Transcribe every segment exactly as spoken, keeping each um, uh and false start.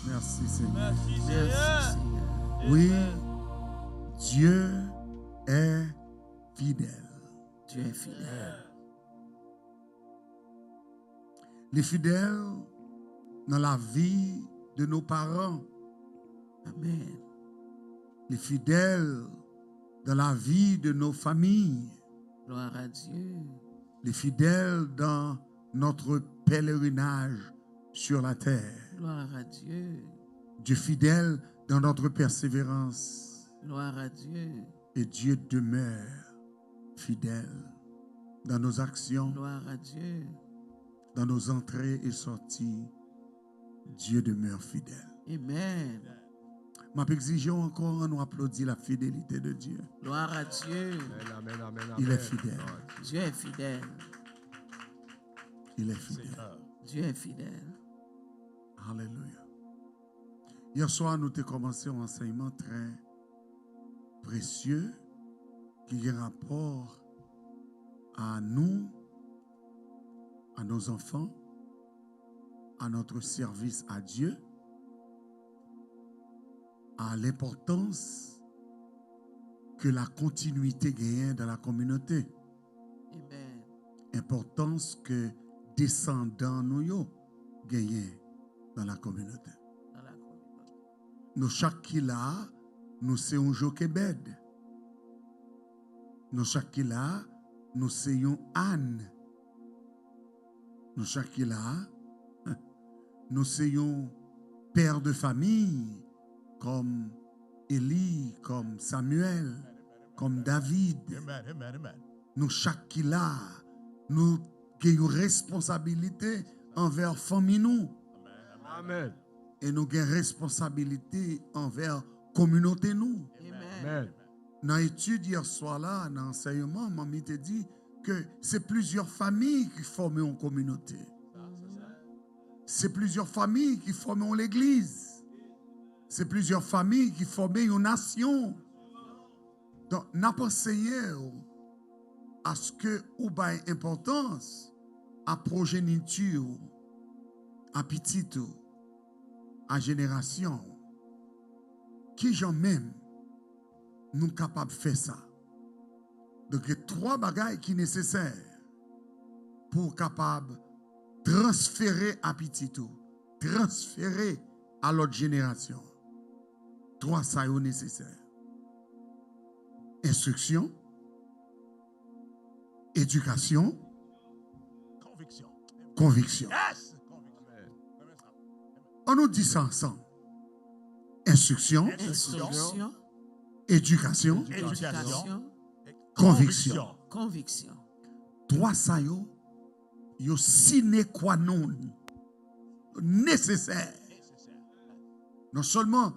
Merci Seigneur. Merci Seigneur. Oui, Amen. Dieu est fidèle. Dieu est fidèle. Il est fidèle dans la vie de nos parents. Amen. Il est fidèle dans la vie de nos familles. Gloire à Dieu. Il est fidèle dans notre pèlerinage sur la terre. Gloire à Dieu. Dieu fidèle dans notre persévérance. Gloire à Dieu. Et Dieu demeure fidèle dans nos actions, Gloire à Dieu. Dans nos entrées et sorties. Dieu demeure fidèle. Amen. M ap egzije w ankò, ann nou aplodi la fidélité de Dieu. Gloire à Dieu. Amen, amen, amen, Il est amen. fidèle. Gloire à Dieu. Dieu est fidèle. Il est fidèle. Seigneur. Dieu est fidèle. Alléluia. Yè swa, nou te kòmanse yon ansèyman trè presye ki gen rapò a nou, à nos enfants, à notre service à Dieu, à l'importance que la continuité gagne dans la communauté. Amen. Enpòtans ke desandan nou yo genyen dans la communauté. Dans la communauté. Nou chak ki la, nou se yon Jokebèd. Nou chak ki la, nou se yon Ann. Nou chak ki la, nou se yon pè de fanmi, kòm Eli, kòm Samuel, kòm David. Amen, amen, amen. Nou chak ki la, nou gen yon responsabilite anvè fanmi nou. Amen. E nou gen responsabilite anvè kominote nou. Amen. Amen. Nan etid yè swa la, nan ansèyman, manmi te di ke se plizyè fanmi ki fòme yon kominote. Se plizyè fanmi ki fòme yon legliz. Se plizyè fanmi ki fòme yon nasyon. Donk, n ap anseye w aske ou bay enpòtans a pwojeniti w, a pitit ou, a jenerasyon w. Kijan menm nou kapab fè sa? Donk, gen twa bagay ki nesesè pou w kapab transfere a pitit ou, transfere a lòt jenerasyon. Twa sa yo nesesè. Enstriksyon, edikasyon, Conviction. konviksyon. Yes. Conviction. An nou di sa ansanm. Enstriksyon, Enstriksyon, edikasyon, Éducation. edikasyon, konviksyon. konviksyon. Twa sa yo, yo sine qua non, yo nesesè. Non sèlman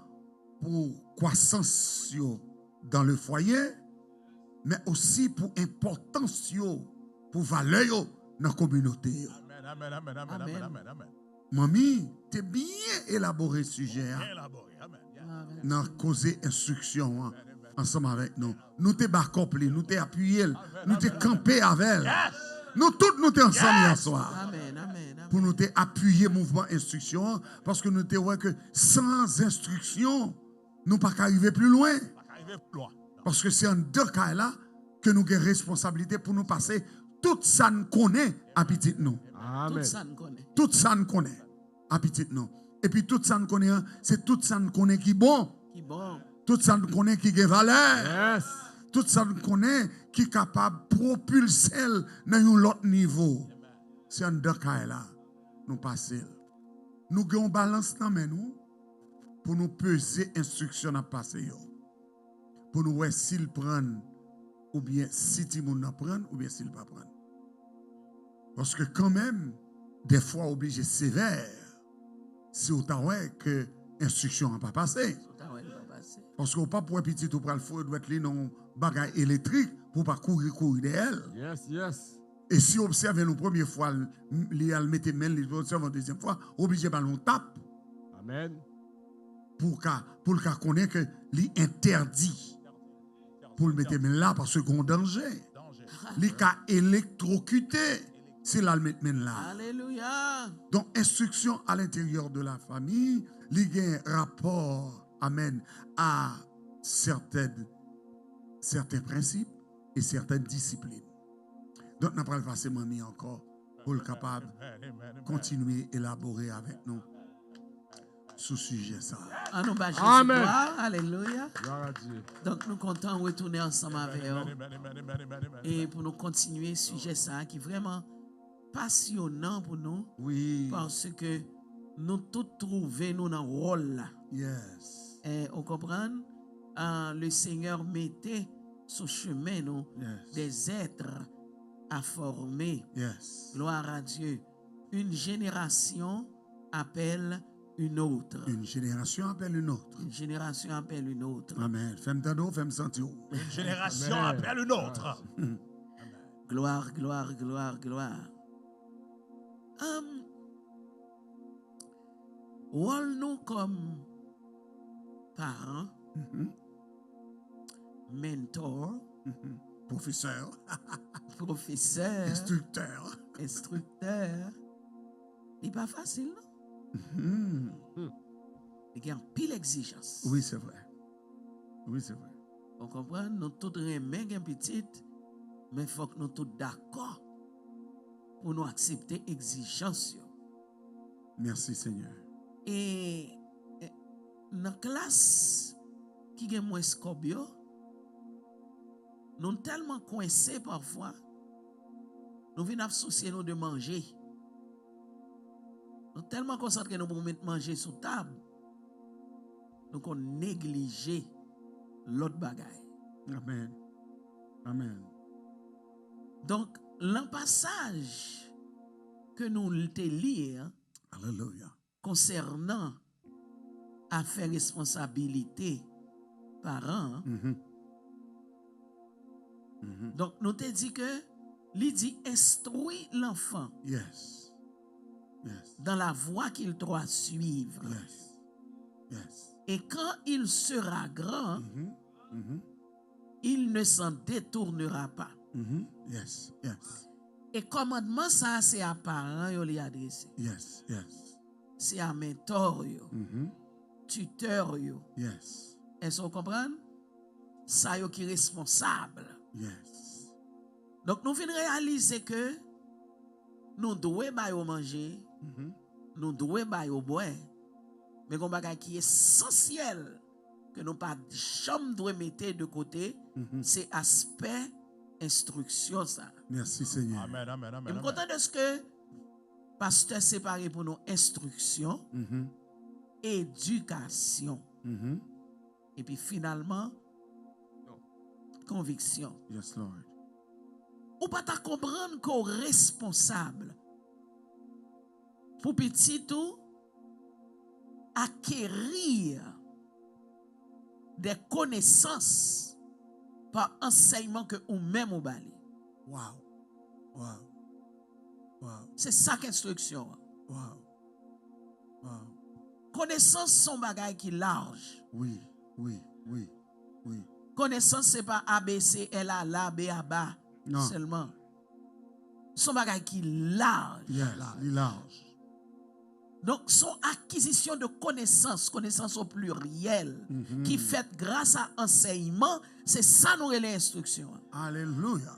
pou kwasans yo dans le foyer, men osi pou enpòtans yo, pou valè yo nan kominote yo. Amen, amen, amen, amen, Amen. amen, amen, amen. Manmi te byen elabore sijè a Elabore, amen. Yes. Gloire à nan Dieu. koze enstriksyon an ansanm avèk nou. Nou te bakòp li, nou te apiye l, Amen, nou te amen, kanpe avè l. Yes. Nou tout nou te ansanm yè swa Amen, amen, amen. pou nou te apiye mouvman enstriksyon an, paske nou te wè ke san enstriksyon, nou pa ka rive pi lwen. Pa ka rive pi lwen. Paske se anndan kay la ke nou gen responsablite pou nou pase tout sa n konnen a pitit nou. Tout sa n konnen. Tout sa n konnen a pitit nou. Epi tout sa n konnen an, se tout sa n konnen ki bon. Ki bon. Tout sa n konnen ki gen valè. Yes. Tout sa n konnen ki kapab pwopilse l nan yon lòt nivo. Se anndan kay la nou pase l. Nou gen yon balans nan men nou pou nou peze enstriksyon n ap pase yo. Pou nou wè si l pran oubyen si timoun nan pran oubyen si l pa pran. Paske kanmenm, dèfwa w oblije sevè si w ta wè ke enstriksyon an pa pase. Sa w ta wè l pa pase. Paske w p ap wè pitit ou pral foure dwèt li nan yon bagay elektrik pou w pa kouri kouri dèyè l. Yes, yes. E si w obsève l yon premye fwa, li al mete men l, li obsève yon dezyèm fwa, w oblije ba l yon tap Amen. pou w ka, pou l ka konnen ke li entèdi pou l mete men l la paske gen yon danje. Li ka elektwokite. Se la l met men l la. Alelouya. Donk, enstriksyon a lenteryè de la fami, li gen rapò, amèn, a sètèn, sèten prensip e sètèn disiplin. Donk, n ap pral pase manmi ankò pou l kapab kontinye elabore avèk nou sou sijè sa a. An nou ba Jezi glwa. Alelouya. Glwa a Dye. Donk, nou kontan retounen ansanm avè w. E pou nou kontinye sijè sa a ki vrèman pasyonan pou nou. Wi. Paske nou tout twouve nou nan wòl la. Yes. E, ou konprann? Ah, le Seigneur mete sou chemen nou, yes, des êtres à former. Yes. Gloire à Dieu. Une génération appelle une autre. Une génération appelle une autre. Une génération appelle une autre. Amen. Fè m tande w, fè m santi w. Une génération appelle une autre. Gloire, gloire, gloire, gloire. Hum, wòl nou kòm paran, mhm, mentor, mhm, pwofesè, pwofesè, enstriktè, enstriktè, li pa fasil, non. Mhm. Li gen anpil egzijans. Wi, se vre. Wi, se vre. Ou konprann? Nou tout renmen gen pitit, men fòk nou tout dakò pou nou aksepte egzijans yo. Mèsi, Senyè. E, e, nan klas ki gen mwens kòb yo, nou tèlman kwense pafwa, nou vin ap sousye nou de manje. Nou tèlman konsantre nou pou met manje sou tab, nou konn neglije lòt bagay. Amen. Amen. Donk, lan pasaj ke nou te li a, alelouya, konsènan afè responsabilite paran an, mhm, mhm, donk, nou te di ke li di, instruis l'enfant, yes, yes, dans la voie qu'il doit suivre. Yes. Yes. Et quand il sera grand, mhm, mhm, il ne s'en détournera pas. Mhm. Yes, yes. E kòmandman sa a, se a paran yo li adrese. Yes, yes. Se a mentò yo, mhm, titè yo. Yes. Èske w konprann? Sa yo ki responsab. Yes. Donk, nou vin reyalize ke nou dwe ba yo manje, mhm, nou dwe ba yo bwè, men gen yon bagay ki esansyèl ke nou pa janm dwe mete de kote, mhm, se aspè enstriksyon sa. Mèsi, Senyè. Amen, amen, amen, e m kontan de ce que pastè separe pou nou enstriksyon, mhm, edikasyon, mhm, epi finalman, konviksyon. Yes, Lord. Ou pa ta konprann ke w responsab pou pitit ou acquérir des connaissances par ansèyman ke ou menm ou ba li. Wow. Wow. Wow. Se sa k enstriksyon an. Wow. Wow. Konesans se yon bagay ki laj. Wi, wi, wi, wi. Konesans se pa A B C, L A la, B A ba, non, sèlman. Se yon bagay ki laj. Yes, li laj. Donk, se yon acquisition de connaissances, connaissances au pluriel, mhm, ki fèt gras a ansèyman, se sa nou rele enstriksyon an. Alelouya.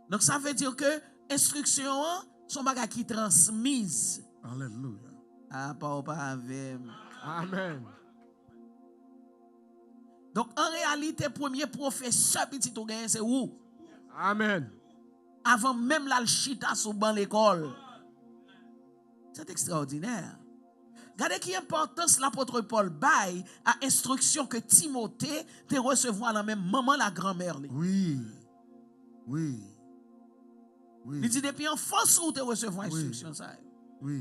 Donk, sa vle di ke enstriksyon an se yon bagay ki transmiz. Alelouya. Apa w pa avè m? Amen. Donk, an reyalite, premye pwofesè pitit ou genyen, se ou. Amen. Avan menm l al chita sou ban lekòl. C'est extraordinaire. Gade ki enpòtans lapot Pòl bay a enstriksyon ke Timote te resevwa nan men manman l ak granmè li. Wi. Wi. Wi. Li di, depi anfans ou te resevwa, wi, enstriksyon sa yo. Wi.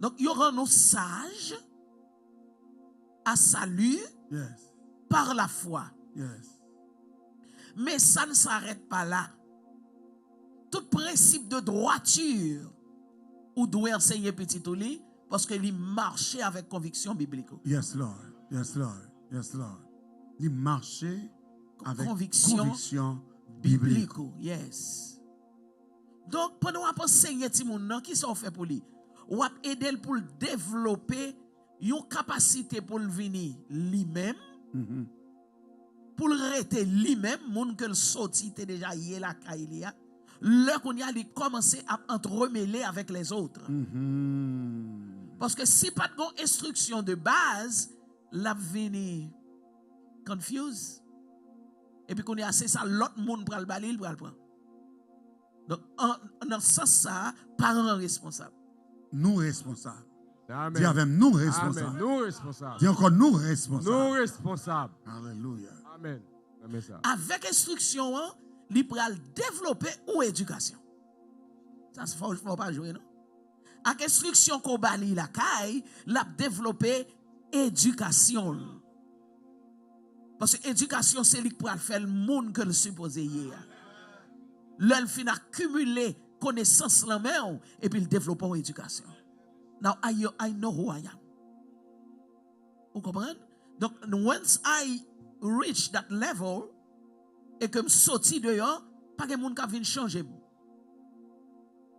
Donk, yo rann ou saj à salut, yes, par la foi. Yes. Mais ça ne s'arrête pas là. Tout prensip de droiture ou dwe anseye pitit ou li, paske li mache avèk konviksyon biblik ou. Yes, Lord. Yes, Lord. Yes, Lord. Li mache avèk konviksyon, konviksyon biblik, biblik ou. Yes. Donk, pandan w ap ansenye timoun nan, kisa w fè pou li? W ap ede l pou l devlope yon kapasite pou l vini li menm, pou l rete li menm, moun ke l soti te deja ye lakay li a. Lè kounye a li kòmanse ap antremele avèk lèzòt. Paske si pa t gon enstriksyon de baz, l ap vini confuse. Epi kounye a, se sa lòt moun pral ba li, li pral pran. Donk, an, nan sans sa a, paran an responsab. Nou responsab. Amen. Di avè m, nou responsab. Amen. Nou responsab. Di ankò, nou responsab. Nou responsab. Alelouya. Amen. Amen sa. Avèk enstriksyon an, li pral devlope yon edikasyon. Sa, fò, fò pa jwe, non? Ak enstriksyon ke w ba li lakay, l ap devlope edikasyon l. Paske edikasyon se li k pral fè l moun ke l sipoze ye a. Lè l fin akimile konesans lan men w, epi l devlope yon edikasyon. Now, I, I know who I am. Ou konprann? Donk, once I reach that level, e ke m soti deyò, pa gen moun k ap vin chanje m.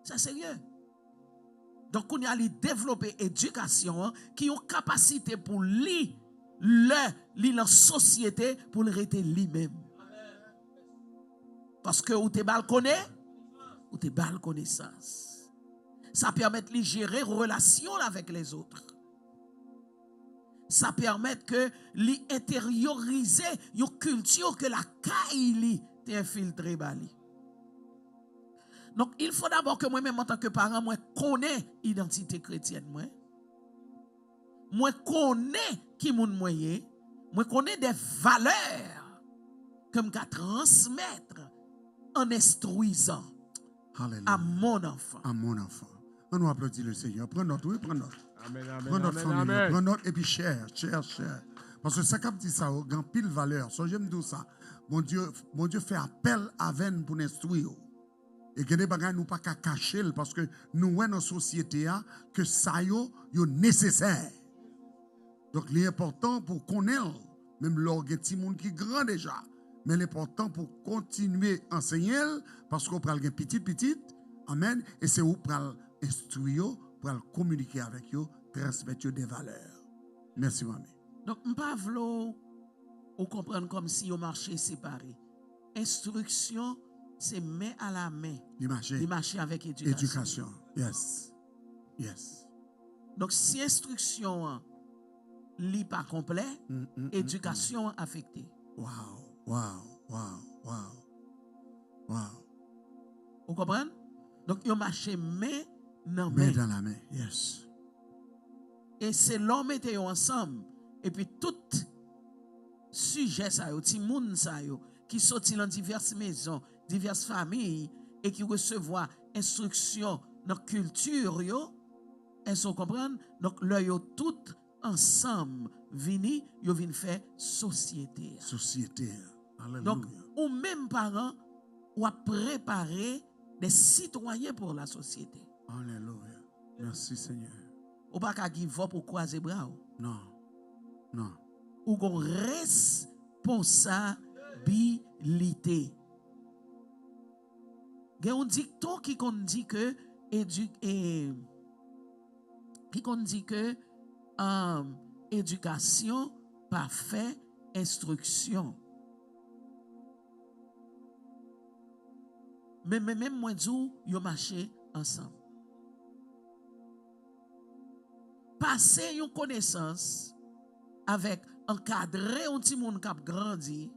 Sa serye. Donk, kounye a, li devlope edikasyon an, ki yon kapasite pou li, lè li nan sosyete, pou l rete li menm. Paske ou te ba l kone, ou te ba l konesans. Sa pèmèt li jere relasyon l avèk lèzòt. Sa pèmèt ke li enteryorize yon kilti ke lakay li te enfiltre ba li. Donk, il faut d'abord ke mwen menm, antanke paran, mwen konnen idantite kretyèn mwen. Mwen konnen ki moun mwen ye. Mwen konnen de valè ke m ka transmèt an enstwizan Hallelujah. À mon enfant. À mon enfant. Ann nou aplodi le Seigneur. Pran nòt, wi, pran nòt. Amen, amen, pran nòt, amen, fanmi, amen. Pran nòt, epi share, share, share. Paske sa k ap di sa yo, gen anpil valè. Sonje m di w sa. Bondye, Bondye fè apèl avè n pou n enstwi yo. E gen de bagay nou pa ka kache l, paske nou wè nan sosyete a ke sa yo, yo nesesè. Donk, li enpòtan pou w konnen l, menm lè w gen timoun ki gran deja. Men l enpòtan pou w kontinye ansenye l, paske w pral gen pitit pitit, amèn, e se ou k pral enstwi yo, pral kominike avèk yo, transmèt yo de valè. Mèsi, manmi. Donk, m pa vle w, ou konprann kòmsi yo mache separe. Enstriksyon, se men a la men. Li mache. Li mache avèk edikasyon. Edikasyon, yes. Yes. Donk, si enstriksyon an, li pa konplè, mm, mm, mm, edikasyon an afekte. Wow, wow, wow, wow. Wow. Ou konprann? Donk, yo mache men nan men. Men dan la men, yes. E se lè w mete yo ansanm, epi tout sijè sa yo, timoun sa yo, ki soti nan divès mezon, divès fanmi, e ki resevwa enstriksyon nan kilti yo, èske w konprann? Donk, lè yo tout ansanm vini, yo vin fè sosyete a. Sosyete a. Alelouya. Donk, ou menm paran, w ap prepare de sitwayen pou la sosyete. Alelouya. Mèsi, Senyè. Ou pa ka give up, ou kwaze bra w. Non. Non. Ou gon responsabilite. Gen yon dikton ki konn di ke edu-, e, ki konn di ke, um, edikasyon pa fè enstriksyon. Men, men, men mwen di w, yo mache ansanm. Pase yon konesans avèk ankadre yon timoun k ap grandi,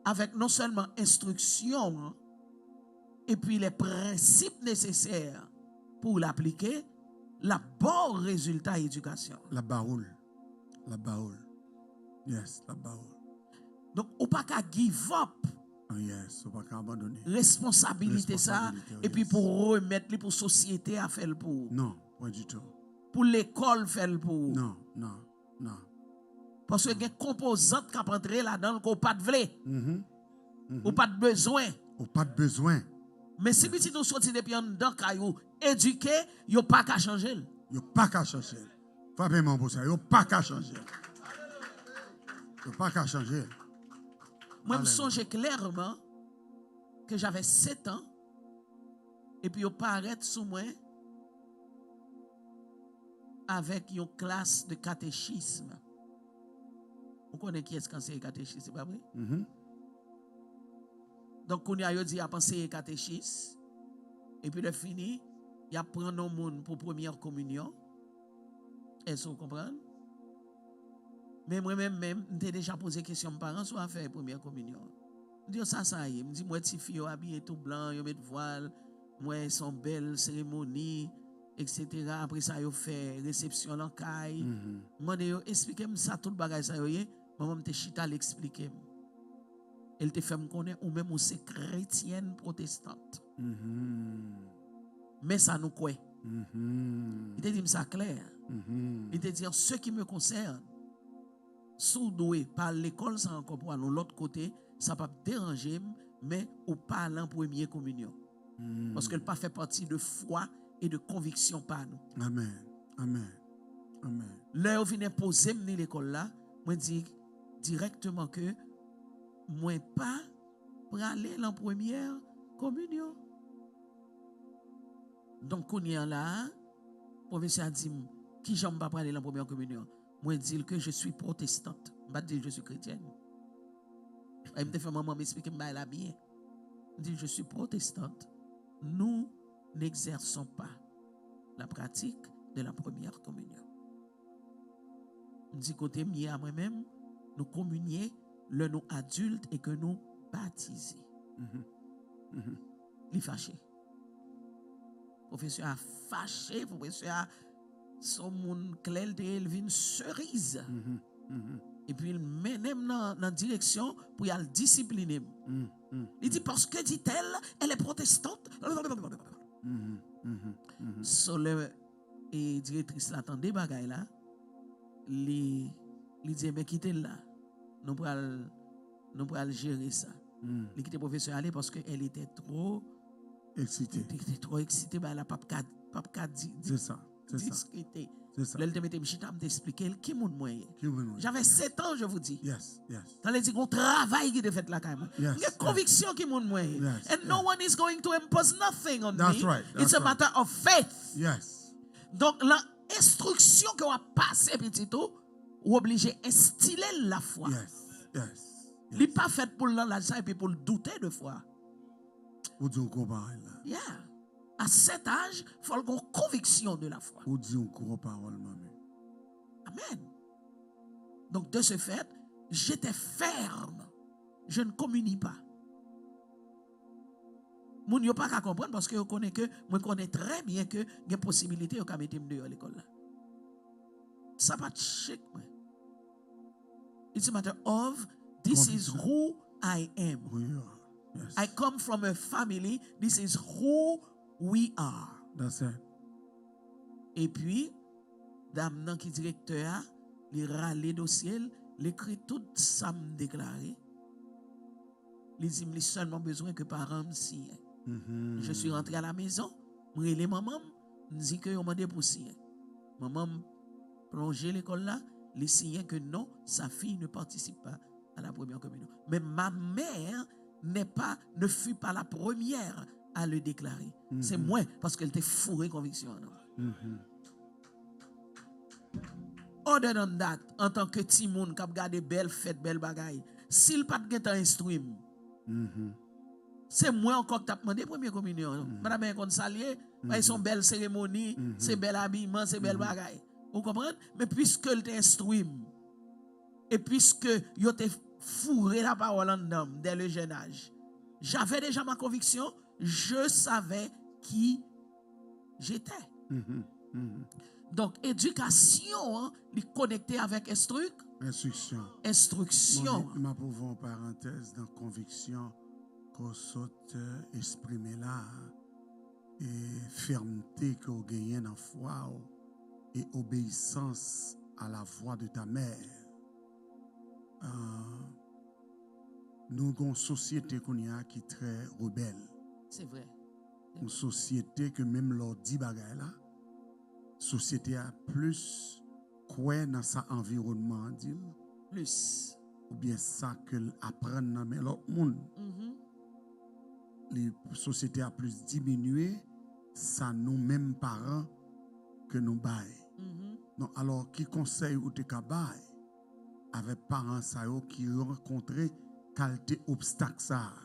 avèk non sèlman enstriksyon an, epi lè prensip nesesè pou w l aplike, l ap ba w rezilta edikasyon. L ap ba w l. L ap ba w l. Yes, l ap ba w l. Donk, ou pa ka give up. Ah, yes, ou pa ka abandone. Responsabilite sa, responsabilite, epi yes, pou remèt li pou sosyete a fè l pou ou. Non, pas du tout. Pou lekòl fè l pou ou. Non, non, non. Paske gen konpozant k ap antre ladan l ke w pa t vle. Mhm. Mhm. Ou pa t bezwen. Ou pa t bezwen. Men si pitit ou soti depi anndan kay ou, edike, yo pa ka chanje l. Yo pa ka chanje l. Frape men w pou sa. Yo pa ka chanje l. Yo pa ka chanje l. Mwen, m sonje klèman ke j'avais sept ans, Epi yo parèt sou mwen avèk yon klas de katechism. Ou konnen kiyès k anseye katechism, se pa vre? Donk, kounye a, yo di y ap anseye katechism. Epi lè fini, y ap pran non moun pou premyè kominyon. Èske w konprann? Men mwen menm, menm, m te deja poze kesyon m paran sou afè premyè kominyon an. M di yo, "Sa sa ye?" M di, "M wè tifi yo abiye tou blan, yo met vwal, m wè se yon bèl seremoni, et cetera. Apre sa, yo fè resepsyon lan kay." M mande yo, "Eksplike m sa, tout bagay sa yo ye?" Manman m te chita, l eksplike m. E l te fè m konnen, "Ou menm, ou se kretyèn pwotestant." Men sa nou kwè. Li te di m sa klè. Li te di, "En ce qui me concerne, si w dwe pa al lekòl sa ankò pou al yon lòt kote, sa p ap deranje m, men ou pa al an premye kominyon." Paske l pa fè pati de fwa e de konviksyon pa nou. Amèn. Amèn. Amèn. Lè yo vin enpoze m ni lekòl la, mwen di dirèkteman ke mwen pa prale lan premyè kominyon. Donk, kounye a la a, pwofesè a di m, "Kijan m pa prale lan premyè kominyon?" Mwen di l ke je suis protestante. M pa t di l je suis chrétienne. E m te fè manman m eksplike m bagay la byen. M di l, "Je suis protestante. Nous n'exerçons pas la pratique de la première communion." M di, "Kote m ye a mwen menm, nou kominye lè nou adilt e ke nou batize." Li fache. Pwofesè a fache, pwofesè a se yon moun klè, l te ye, l vin seriz. Epi l mennen m nan, nan direksyon pou y al disipline m. Li di, "Parce que, dit-elle, elle est protestante." So, lè, e, direktris la tande bagay la, li, li di, "Enben, kite l la. Nou pral, nou pral jere sa." Li kite pwofesè a ale paske elle était trop Eksite. Li te twò eksite, bagay la p ap ka, p ap ka di, di, Se sa. Se sa. diskite. Se sa. Lè l te mete m chita, m te eksplike l ki moun mwen ye. Ki moun mwen ye. J'avais sept ans, je vous dis. Yes, yes. Sa vle di, gon travay ki te fèt lakay mwen. Yes, yes. M gen konviksyon ki moun mwen ye. Yes, yes. And no one is going to impose nothing on me. That's right. It's a matter of faith. Yes. Donk, lan enstriksyon ke w ap pase pitit ou, ou oblije enstile l lafwa. Yes, yes, yes. Li pa fèt pou l nan laj sa epi pou l doute de fwa. Ou di yon gwo pawòl la. Yeah. À cet âge, fò l gon konviksyon de la foi. Ou di yon gwo pawòl, manmi. Amen. Donc, de ce fait, j'étais ferme. Je ne communie pas. Moun yo pa ka konprann paske yo konnen ke, mwen konnen trè byen ke gen posibilite yo ka mete m deyò lekòl la. Sa pa t chik mwen. It's a matter of, this is who I am. Who you are. Yes. I come from a family, this is who we are. That's it. Epi, dam nan ki direktè a, li rale dosye l, li ekri tout sa m deklare. Li di m li sèlman bezwen ke paran m siyen. Je suis rentré à la maison, m rele manman m, m di ke yo mande pou siyen. Manman m plonje lekòl la, li siyen ke non, sa fille ne participe pas à la première communion. Mais ma mère n'est pas, ne fut pas la première à le déclarer. Se mwen, paske l te foure konviksyon an nan mwen. Other than that, antanke timoun k ap gade bèl fèt, bèl bagay, si l pa t gentan enstwi m, se mwen ankò k t ap mande premye kominyon an. M pa t ap menm konn sa l ye, paske se yon bèl seremoni, se bèl abiman, se bèl bagay. Ou konprann? Men piske l te enstwi m, e piske yo te foure lapawòl anndan m dès le jeune âge, j'avais déjà ma conviction, je savais qui j'étais. Donk, edikasyon an, li konekte avèk enstrik-, Enstriksyon. Enstriksyon. Bon, m ap ouvri yon parantèz nan konviksyon ke w sot, euh, eksprime la a, e fèmte ke w genyen nan fwa w, e obéissance à la voix de ta mère. Euh, nou gen yon sosyete kounye a ki trè rebèl. Se vre. Yon sosyete ke menm lè w di bagay la, sosyete a plis kwè nan sa anviwònman an di l, Plis. oubyen sa ke l aprann nan men lòt moun. Li, sosyete a plis diminye sa nou menm paran ke nou bay. Non, alò, ki konsèy ou te ka bay avèk paran sa yo ki rankontre kalite obstak sa a?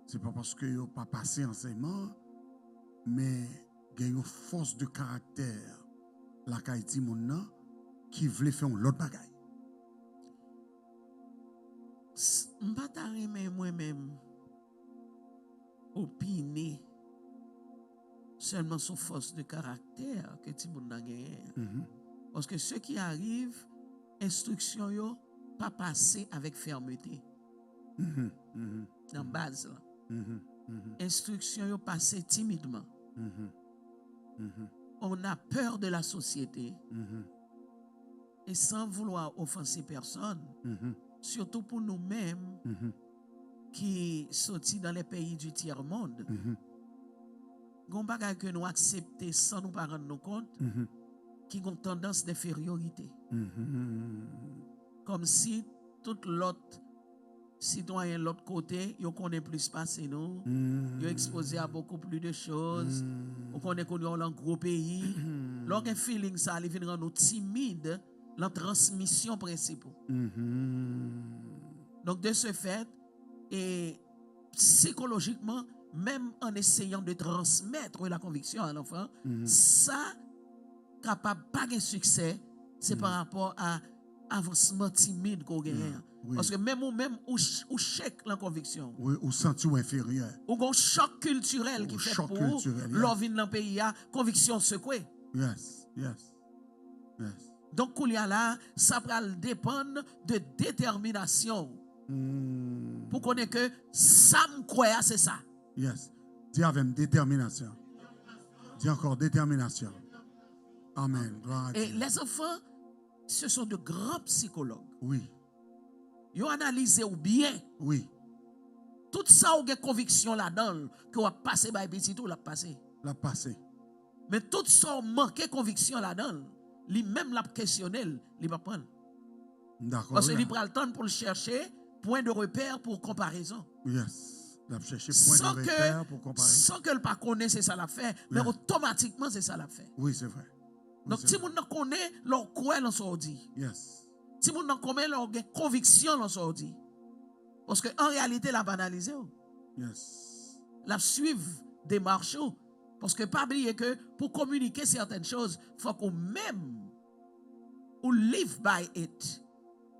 Se pa paske yo pa pase ansèyman an, men gen yon fòs de karaktè lakay timoun nan ki vle fè yon lòt bagay. S- M pa ta renmen mwen menm opine sèlman sou fòs de karaktè ke timoun nan genyen an. Paske ce qui arrive, enstriksyon yo pa pase avèk fèmete nan baz lan. Enstriksyon yo pase timidman. On a peur de la société. Et sans vouloir offenser personne, surtout pour nous-mêmes qui sortis dans les pays du tiers-monde, gon bagay ke nou aksepte san nou pa rann nou kont, ki gon tandans d'infériorité. Kòmsi tout lòt sitwayen lòt kote, yo konnen plis pase nou, yo ekspoze a beaucoup plus de choses, ou konnen kounye a w lan gwo peyi. Lè w gen feeling sa, li vin rann ou timid lan transmisyon prensip ou. Donc, de ce fait, et psychologiquement, même en essayant de transmettre la conviction à l'enfant, sa kapab pa gen siksè, se pa rapò a avansman timid ke w genyen an. Paske menm ou menm, ou, ou shake lan konviksyon. Wi, ou santi w enferyè. Ou gon chòk kiltirèl ki fèt pou ou. Lè w vin lan peyi a, konviksyon w sekwe. Yes, yes, yes. Donk, koulye a la, sa pral depann de detèminasyon w. Pou konnen ke sa m kwè a, se sa. Yes. Di avè m, detèminasyon. Di ankò, detèminasyon. Amen. Gloire à Dieu. Et les enfants, ce sont de grands psychologues. Wi. Yo analize w byen. Wi. Tout sa w gen konviksyon ladan l, ke w ap pase bay pitit ou, l ap pase. L ap pase. Men tout sa w manke konviksyon ladan l, li menm l ap kesyone l, li p ap pran l. M dakò. Paske li pral tann pou l chèche pwen de repè pou konparezon. Yes. L ap chèche pwen de repè pou konparezon. San ke l pa konnen se sa l ap fè, men otomatikman se sa l ap fè. Wi, se vre. Donk, timoun nan konnen lè w kwè lan sa w di. Yes. Timoun nan konnen lè w gen konviksyon lan sa w di. Paske an reyalite, l ap analize w. Yes. L ap swiv demach ou. Paske pa bliye ke pou kominike sètèn choz, fòk ou menm, ou live by it.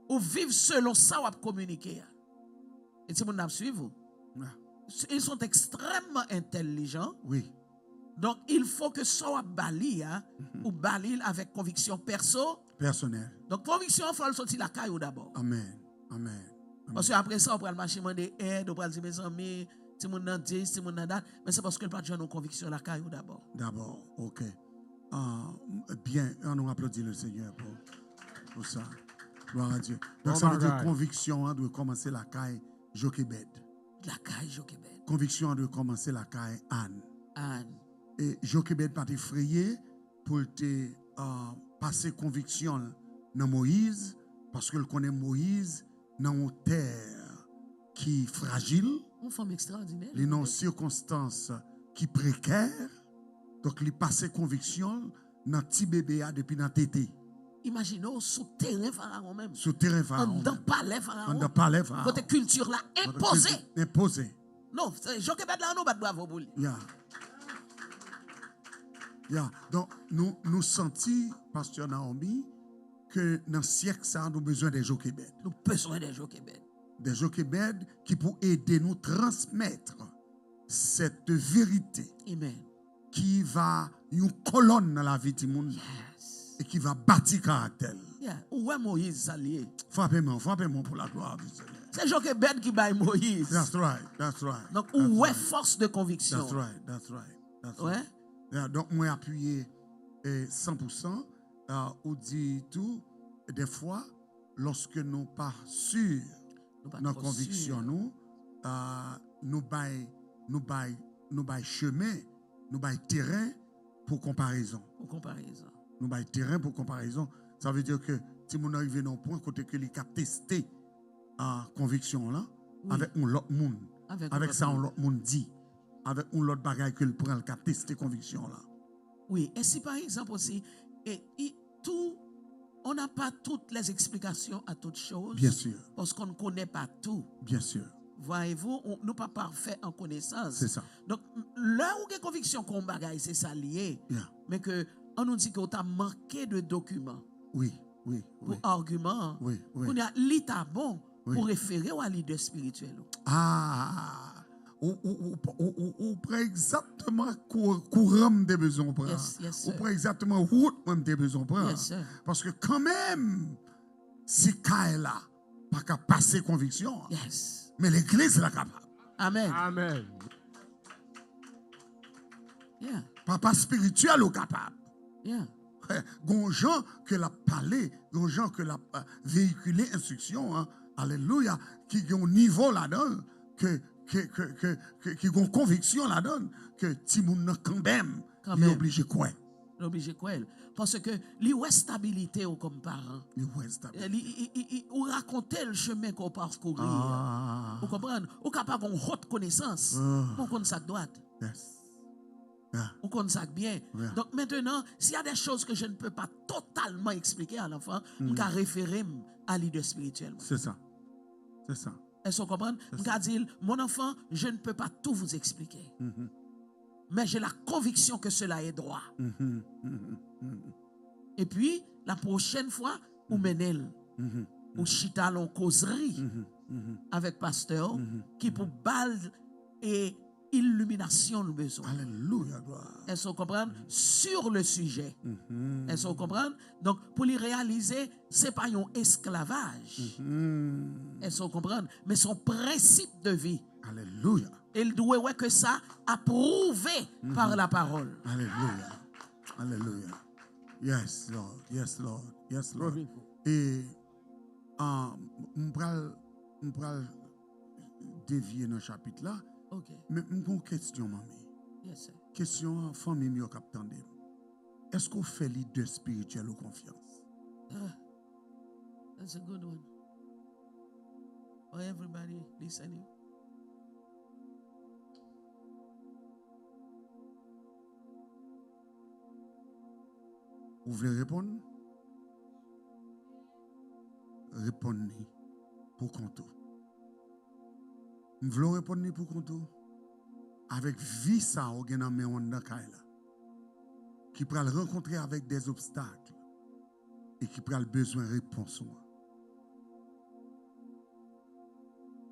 Ou viv selon sa w ap kominike a. E timoun nan ap swiv ou. Ils sont extrêmement intelligents. Wi. Donk, il faut que sa w ap ba li a, ou ba li l avèk konviksyon pèso. Pèsonèl. Donk, konviksyon an fò l soti lakay ou dabò. Amen. Amen. Paske apre sa, ou pral mache mande èd, ou pral di, mezanmi, timoun nan dis, timoun nan dat, men se paske l pa t jwenn yon konviksyon lakay ou dabò. Dabò, ok. Ah, byen, ann nou aplodi le Seigneur pou, pou sa. Gloire à Dieu. Donk, sa vle di konviksyon an dwe kòmanse lakay Jokebèd. Lakay Jokebèd. Konviksyon an dwe kòmanse lakay Ann. Ann. E Jokebèd pa t efreye pou l te ah, pase konviksyon l nan Moyiz, paske l konnen Moyiz nan yon tè ki frajil, Yon fanm ekstraòdinè. Li nan yon sikonstans ki prekè, donk li pase konviksyon l nan ti bebe a depi nan tete. Imajine w sou teren Farawon menm. Sou teren Farawon. Anndan palè Farawon. Anndan palè Farawon. Kote kilti la enpoze. Enpoze. Non, se Jokebèd la, nou bat bravo pou li. Ya. Ya. Donk, nou, nou santi, Pastè Naomi, ke nan syèk sa, nou bezwen de Jokebèd. Nou bezwen de Jokebèd. De Jokebèd ki pou ede nou transmèt cette vérité Amen. Ki va yon kolòn nan lavi timoun nan Yes. E ki va bati karaktè l. Yeah. Ou wè Moyiz sa l ye. Frape men, frape men pou la gloire du Seigneur. Se Jokebèd ki bay Moyiz. That's right, that's right. Donk ou wè fòs de konviksyon. That's right, that's right. That's Wè? Right. Yeah, donk mwen apiye eh, san pou san. Ah, ou di tou, dèfwa, lòske nou pa si nan konviksyon nou, ah, nou bay, nou bay, nou bay chemen, nou bay teren pou konparezon. Pou konparezon. Nou bay teren pou konparezon. Sa vle di ke timoun nan rive nan yon pwen kote ke li ka teste ah, konviksyon lan avèk yon lòt moun, avèk sa yon lòt moun di. avèk yon lòt bagay ke l pran, l ka teste konviksyon w lan. Oui, et si par exemple aussi, et il- tout, on n'a pas toutes les explications à toutes choses, Bien sûr, parce qu'on ne connaît pas tout. Bien sûr. Voyez-vous, on- nou pa parfait en connaissance. C'est ça. Donk, m- lè ou gen konviksyon ke yon bagay se sa l ye, Yeah. men ke, an nou di ke ou ta manke de dokiman Oui, oui, pou oui. Agiman an, Oui, oui. Kounye a, li ta bon Oui. pou refere w a lidè espirityèl ou. Ah, ou, ou, ou, ou, ou, ou pran egzakteman kou- kouran m te bezwen pran. Yes, yes, Ou sir. pran egzakteman wout mwen m te bezwen pran. Yes, sir. Paske kanmenm, si kay la pa ka pase konviksyon an, Yes. men legliz la kapab. Amen. Amen. Yeah. Papa espirityèl ou kapab. Yeah. Gon jan ke l ap pale, gon jan ke l ap euh, veyikile enstriksyon an, alelouya, ki gen yon nivo ladan l, ke, ke, ke, ke, ke, ki gen yon konviksyon ladan l, ke timoun nan kanmenm, li Kanmenm. Oblije kwè. Li oblije kwè l. Paske li wè stabilite w kòm paran. Li wè stabilite. Li, li, li, li- ou rakonte l chemen ke w pakouri. Ah, Ou konprann? Ou ka pa gen yon hot konesans, Ah. men w konn sa k dwat. Yes. Yeah. Ou konn sa k byen. Yeah. Donc maintenant, s'il y a des choses que je ne peux pas totalement expliquer à l'enfant, m ka refere m a lidè espirityèl mwen. Se sa. Se sa. Èske w konprann? M ka di l, mon enfant, je ne peux pas tout vous expliquer. Mhm. Mais j'ai la conviction que cela est droit. Mhm. Mhm. Mhm. Epi, la pwochèn fwa, ou mennen l. Mhm. Ou chita l yon kozri Mhm. Mhm. avèk pastè w Mhm. ki pou ba l e iliminasyon l bezwen. Alelouya, glwa. Èske w konprann? Sur le sujet. Mhm. Èske w konprann? Donk, pou li reyalize, se pa yon esklavaj. Mhm. Èske w konprann? Men se yon prensip de vi. Alelouya. E l dwe wè ke sa apwouve pa la pawòl. Alelouya. Alelouya. Yes, Lord. Yes, Lord. Yes, Lord. Glory God. E ah, m pral m pral devye nan chapit la, Ok. men m gon kesyon, manmi. Yes, sir. Kesyon an, fanmi m yo k ap tande m. Èske w fè lidè espirityèl ou konfyans? Ah, that's a good one. For everybody listening. Ou vle reponn? Reponn li pou kont ou. M vle w reponn li pou kont ou. Avèk vi sa ou gen nan men w anndan kay la, ki pral rankontre avèk dèzobstak e ki pral bezwen repons ou an.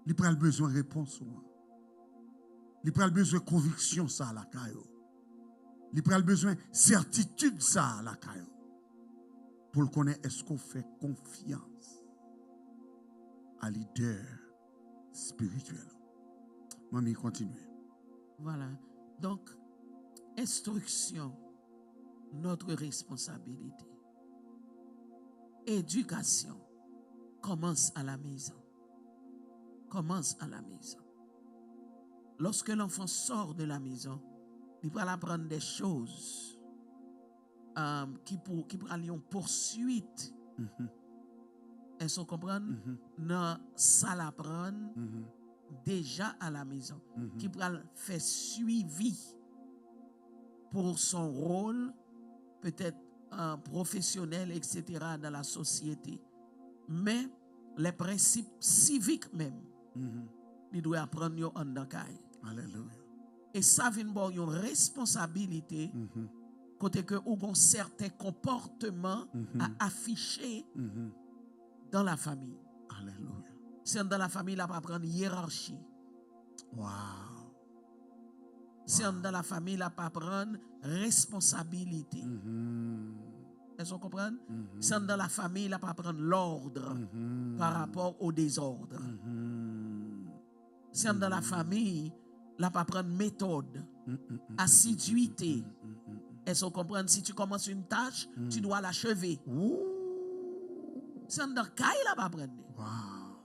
Li pral bezwen repons ou an. Li pral bezwen konviksyon sa lakay ou. Li pral bezwen sètitid sa lakay ou. Pou l konnen èske w fè konfyans a lidè espirityèl ou. Manmi, kontinye. Voilà. Donc, instruction, notre responsabilité. Éducation commence à la maison. Commence à la maison. Lorsque l'enfant sort de la maison, li pral aprann des choses um, ki pou ki pral yon pousuit. Èske w konprann? Nan sa l aprann deja a la mezon, ki pral fè swivi pour son rôle, peut-être uh, professionnel, et cetera, dans la société. Men, les principes civiques menm, li dwe aprann yo anndan kay. Alelouya. E sa vin ba w yon responsabilite kote ke ou gon sèten konpòtman a afiche dans la famille. Alelouya. Se anndan la famille l ap aprann yerachi. Wow. Se anndan la famille l ap aprann responsabilite. Èske w konprann? Se anndan la famille l ap aprann lòd pa rapò o dezòd. Se anndan la famille l ap aprann metòd, asidiwite. Èske w konprann? Si tu commences une tâche, tu dois l'achever. Se anndan kay l ap aprann li. Wow.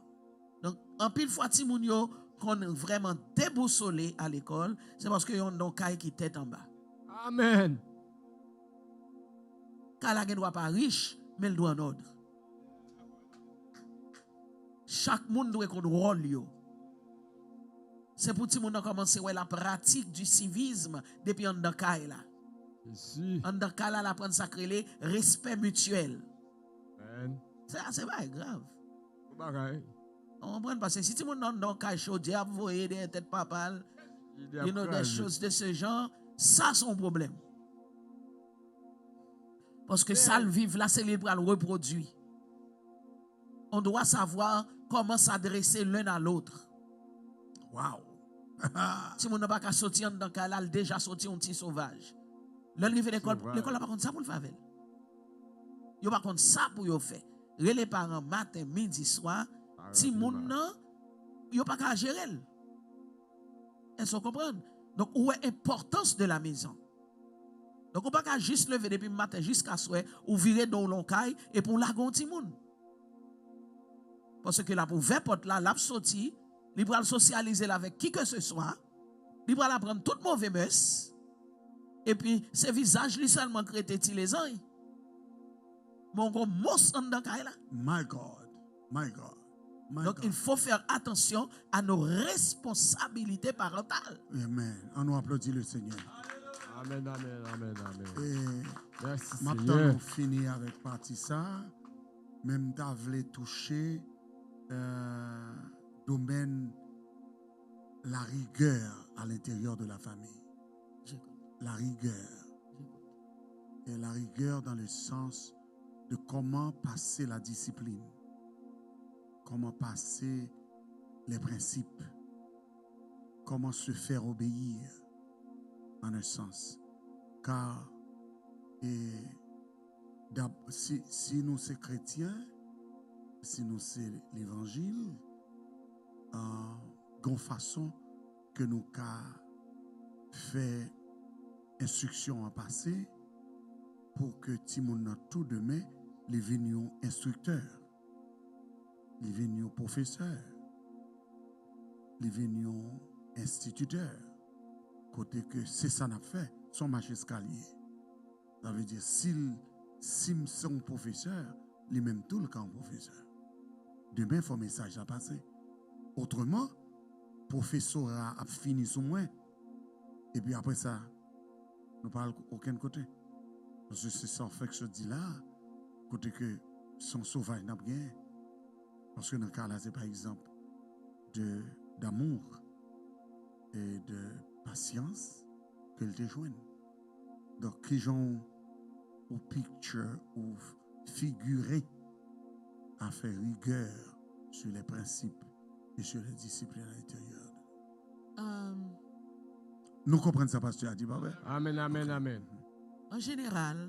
Donk, anpil fwa timoun yo konn vrèman debousole a lekòl, se paske yo anndan yon kay ki tèt anba. Amen. Kay la gen dwa pa rich, men l dwe annòd. Chak moun dwe konn wòl yo. Se pou timoun nan kòmanse wè la pratik di sivism depi anndan kay la. Jezi. Anndan kay la, l aprann sa k rele respè mityèl. Amen. Sa, se bagay grav. Bon bagay. Ou konprann? Paske si timoun nan anndan kay, chodyè ap voye dèyè tèt papa l, you know, des choses de ce genre, sa se yon pwoblèm. Paske sa l viv la, se li l pral repwodui. On doit savoir comment s'adresser l'un à l'autre. Wow. Timoun nan pa ka soti anndan kay la, l deja soti yon ti sovaj. Lè l rive lekòl, lekòl la pa konn sa pou l fè avè l. Yo pa konn sa pou yo fè. Rele paran maten, midi, swa, timoun nan, yo pa ka jere l. Èske w konprann? Donk, ou wè enpòtans de la mezon. Donk, ou pa ka jis leve depi maten jiska swè, ou vire do w lon kay, epi w lage yon timoun. Paske l ap ouvè pòt la, l ap soti, li pral sosyalize l avèk ki ke se swa, li pral aprann tout move mès, epi se vizaj li sèlman k rete ti lezanj. Men w gon mons anndan kay la. My God, my God, my God. Donc, il faut faire attention à nos responsabilités parentales. Amen. Ann nou aplodi le Seigneur. Amen, amen, amen, amen. E m ap tann nou fini avèk pati sa, men m ta vle touche euh, domèn la rigueur à l'intérieur de la famille. La rigueur. Et la rigueur dans le sens de comment passer la discipline, comment passer les principes, comment se faire obéir en un sens. Car et, si, si nou se kretyen, si nou se levanjil, gen yon fason ke nou ka fè enstriksyon an pase pou ke timoun nan tou demen li vin yon enstriktè, li vin yon pwofesè, li vin yon enstititè, kote ke se sa n ap fè, se yon mach eskalye. Sa vle di, si l, si m se yon pwofesè, li menm tou l ka yon pwofesè. Demen, fò mesaj la pase. Otreman, pwofesora ap fini sou mwen. Epi apre sa, nou pa al okenn kote. Paske se sa w fèk sot di la, kote ke se yon sovaj n ap genyen. Paske nan ka la, se pa egzanp de, d'amour et de patience ke l te jwenn. Donk, kijan w, ou picture, ou figire afè rigueur sur les principes et sur les disciplines à l'intérieur. Nou konprann sa pastè a di, pa vre? Amen, amen, amen. An jeneral,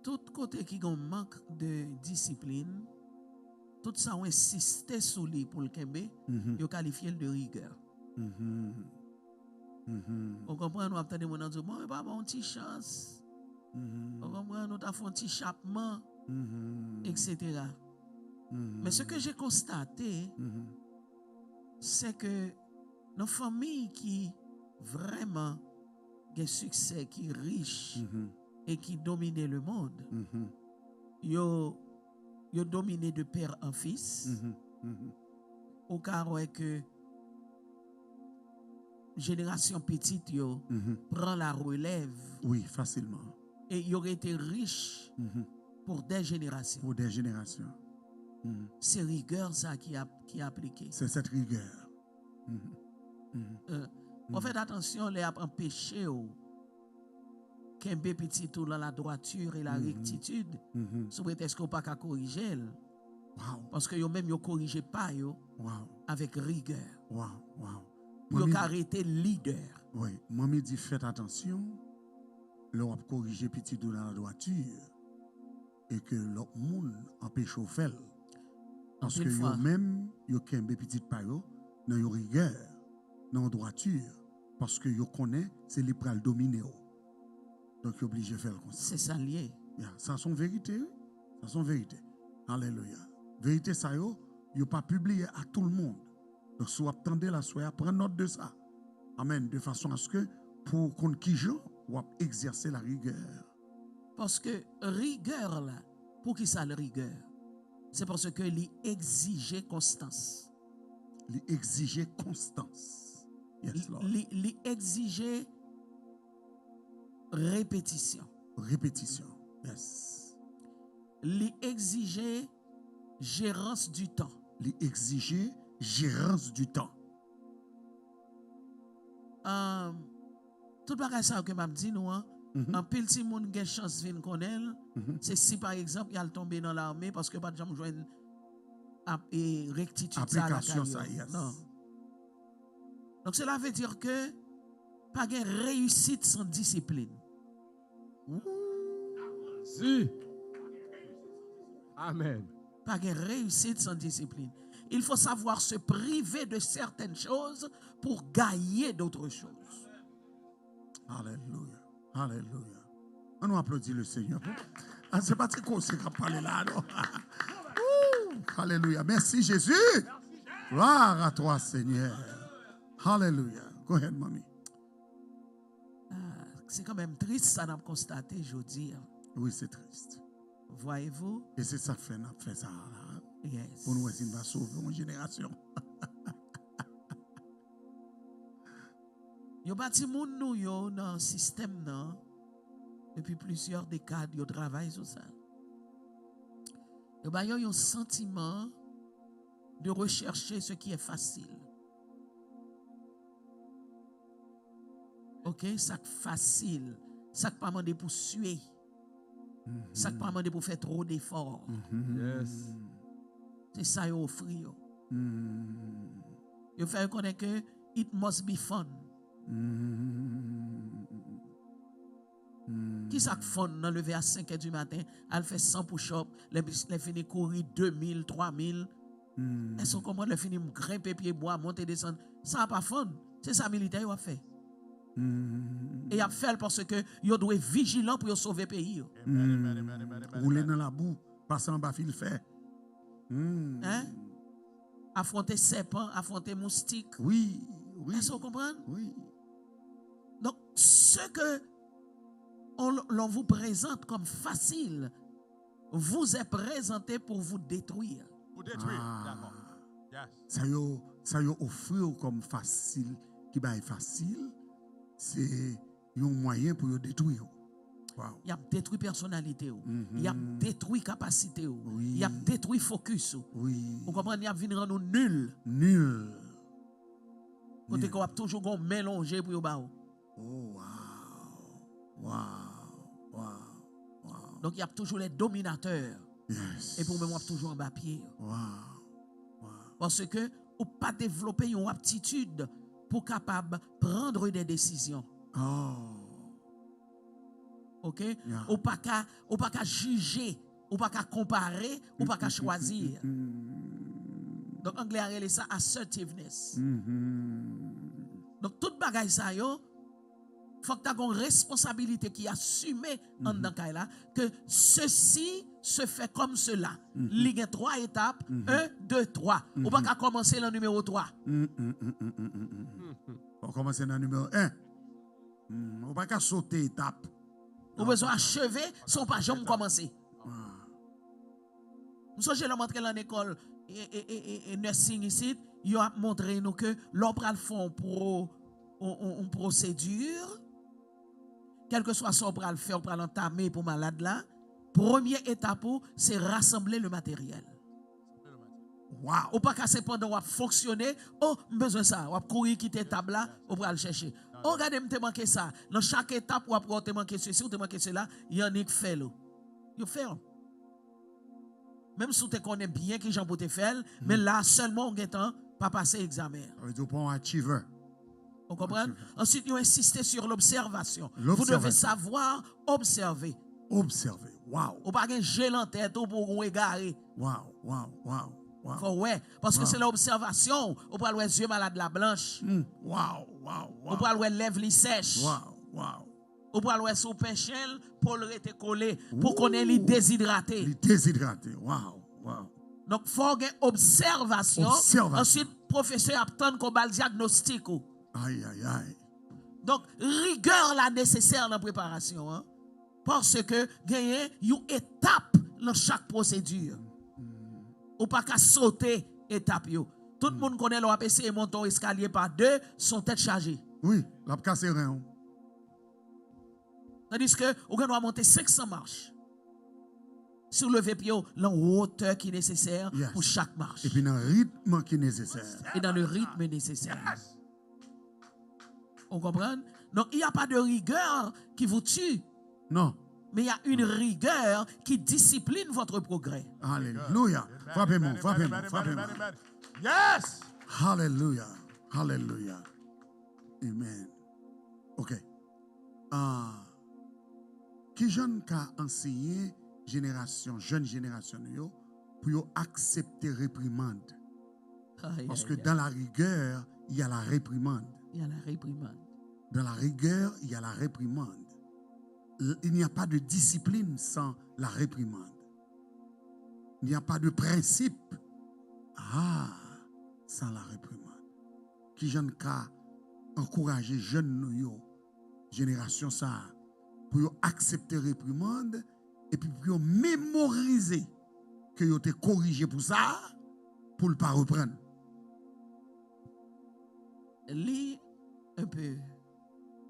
tout kote ki gen mank de disiplin, tout sa w ensiste sou li pou l kenbe, yo kalifye l de rigè. Ou konprann, w ap tande moun nan di w, bon, e pa ba w yon ti chans. Ou konprann, ou ta fè yon ti chapman, et cetera. Men ce que j'ai constaté, c'est que nan fanmi ki vrèman gen siksè, ki rich e ki domine le monde, yo, yo domine de père en fils. Ou ka wè ke jenerasyon pitit yo pran la relèv. Wi, fasilman. E yo rete rich pou dè jenerasyon. Pou dè jenerasyon. Se rigè sa ki ap, ki aplike. C'est cette rigueur. Fò fè atansyon lè y ap anpeche w kenbe pitit ou nan la droiture et la rectitude, sou pretèks ke w pa ka korije l. Paske yo menm yo korije pa yo avèk rigè. Pou yo ka rete lidè. Wi, manmi di fèt atansyon lè w ap korije pitit ou nan la droiture e ke lòt moun anpeche w fè l. Paske yo menm, yo kenbe pitit pa yo nan yon rigè, nan yon droiture, paske yo konnen se li pral domine w. Donk, yo oblije fè l konsa. Se sa l ye. Ya, sa se yon verite, wi. Sa se yon verite. Alelouya. Verite sa yo, yo pa pibliye a tout le monde. Donk, si w ap tande l aswè a, pran nòt de sa. Amèn. De fason aske pou w konn kijan w ap egzèse la rigè. Paske rigè la, poukisa l rigè? Se paske li egzije konstans. Li egzije konstans. Yes, Lord. Li, li egzije repetisyon. Repetisyon. Yes. Li egzije jerans di tan. Li egzije jerans di tan. Um, tout bagay sa yo ke m ap di nou an, anpil timoun gen chans vin konnen l, se si pa egzanp y al tonbe nan lame paske yo pa t janm jwenn ap, e, rektitid sa lakay yo. Aplikasyon sa, yes. Non. Donk, cela veut dire que pa gen reyisit san disiplin. Ooh. Jezi. Amen. Pa gen reyisit san disiplin. Il faut savoir se priver de certaines choses pour gagner d'autres choses. Alelouya. Alelouya. Ann nou aplodi le Seigneur. Ah, se pa ti konsè k ap pale la, non. Ooh, alelouya. Merci, Jésus. Gloire à toi, Seigneur. Alelouya. Go ahead, mommy. Ah, se kanmenm tris sa n ap konstate jodi a. Wi, se tris. Voyez-vous? E se sa k fè n ap fè sa la. Yes. Pou nou wè si n va sove yon jenerasyon. Yo pa timoun nou yo nan sistèm nan depi plizyè dekad, yo travay sou sa. Yo ba yo yon santiman de rechercher ce qui est facile. Ok, sa k fasil, sa k pa mande pou swe, sa k pa mande pou fè two defò. Yes. Se sa yo ofri yo. Yo fè yo konnen ke it must be fun. Kisa k fun nan leve a senk è di maten, al fè san push-up, lè, lè fini kouri de mil, twa mil? Èske w konprann? Lè fini m grenpe pye bwa, monte desann. Sa a pa fun. Se sa militè yo ap fè. E y ap fè l paske yo dwe vijilan pou yo sove peyi yo. Woule nan labou, pase anba fil fè. Hein? Afwonte sèpan, afwonte moustik. Wi, wi. Èske w konprann? Wi. Donc, ce que on, l'on vous présente comme facile vous est présenté pour vous détruire. Pou detwi, dakò. Yes. Sa yo, sa yo ofri w kòm fasil, ki bay fasil, se yon mwayen pou yo detwi w. Wow. Y ap detwi pèsonalite w. Y ap detwi kapasite w. Wi. Y ap detwi fokis ou. Wi. Ou konprann? Y ap vin rann ou nil. Nil. Kote ke w ap toujou gon men lonje pou yo ba w. Oh, wow. Wow. Wow. Wow. Donk, y ap toujou les dominateurs. Yes. Epi ou menm w ap toujou anba pye yo. Wow. Wow. Paske ou pa devlope yon aptitid pou kapab prendre des décisions. Oh. Ok? Yeah. Ou pa ka, ou pa ka jije, ou pa ka konpare, ou pa ka chwazi. Donk, anglè a rele sa assertiveness. Donk, tout bagay sa yo, fòk ta gon responsabilite ki asime anndan kay la, ke ceci se fait comme cela. Li gen twa etap, un, deux, trois. Ou pa ka kòmanse nan nimewo twa. Ou kòmanse nan nimewo en. Ou pa ka sote etap. Ou bezwen acheve san w pa janm kòmanse. M sonje lè m antre lan lekòl e, e, e, e, e nursing isit, yo ap montre nou ke lè w pral fè yon pro, yon, yon, yon pwosedi, kèlkeswa sa w pral fè, w pral antame pou malad la, premye etap ou, se rasanble le materyèl. Wow. Ou pa ka se pandan w ap fonksyone, oh, m bezwen sa, w ap kouri kite tab la, ou pral chèche. Oh, gade, m te manke sa. Nan chak etap, w ap wè w te manke sesi, w te manke sela, y annik fè l. Yo fè l. Menm si w te konnen byen kijan pou w te fè l, men la sèlman w gentan pa pase egzamen an. Sa vle di w pa yon achiever. Ou konprann? Achiever. Answit, yo ensiste sur l'observation. Vous devez savoir observer. Observer. Wow. Ou pa gen je lan tèt ou pou w egare. Wow, wow, wow, wow. Fò w wè. Paske se nan obsèvasyon w, ou pral wè zye malad la blanch. Wow, wow, wow. Ou pral wè lèv li sèch. Wow, wow. Ou pral wè si w penche l, po l rete kole, pou konnen li dezidrate. Li dezidrate. Wow, wow. Donk, fò w gen obsèvasyon. Obsèvasyon. Answit, pwofesè ap tann ke w ba l dyagnostik ou. Ay, ay, ay. Donk, rigè la nesesè nan preparasyon an. Paske genyen yon etap nan chak pwosedi. Ou pa ka sote etap yo. Tout moun konnen lè w ap eseye monte yon eskalye pa de, se yon tèt chaje. Wi, l ap kase ren w. Tandiske ou gen dwa monte senk san mach. Si w leve pye w lan wotè ki nesesè pou chak mach. Epi nan ritm ki nesesè. Et dans le rythme nécessaire. Ou konprann? Donc, il n'y a pas de rigueur qui vous tue. Non. Mais il y a une rigueur qui discipline votre progrès. Alelouya. Frape men, frape men, frape men. Yes! Alelouya. Alelouya. Amen. Ok. Ah, kijan n ka ansenye jenerasyon, jèn jenerasyon nou yo, pou yo aksepte reprimand? Parce que dans la rigueur, il y a la réprimande. Il y a la réprimande. Dans la rigueur, il y a la réprimande. Il n'y a pas de discipline sans la réprimande. Il n'y a pas de principe, ah, sans la réprimande. Kijan n ka ankouraje jèn nou yo, jenerasyon sa a, pou yo aksepte reprimand, epi pou yo memorize ke yo te korije pou sa, pou l pa reprann. Li un peu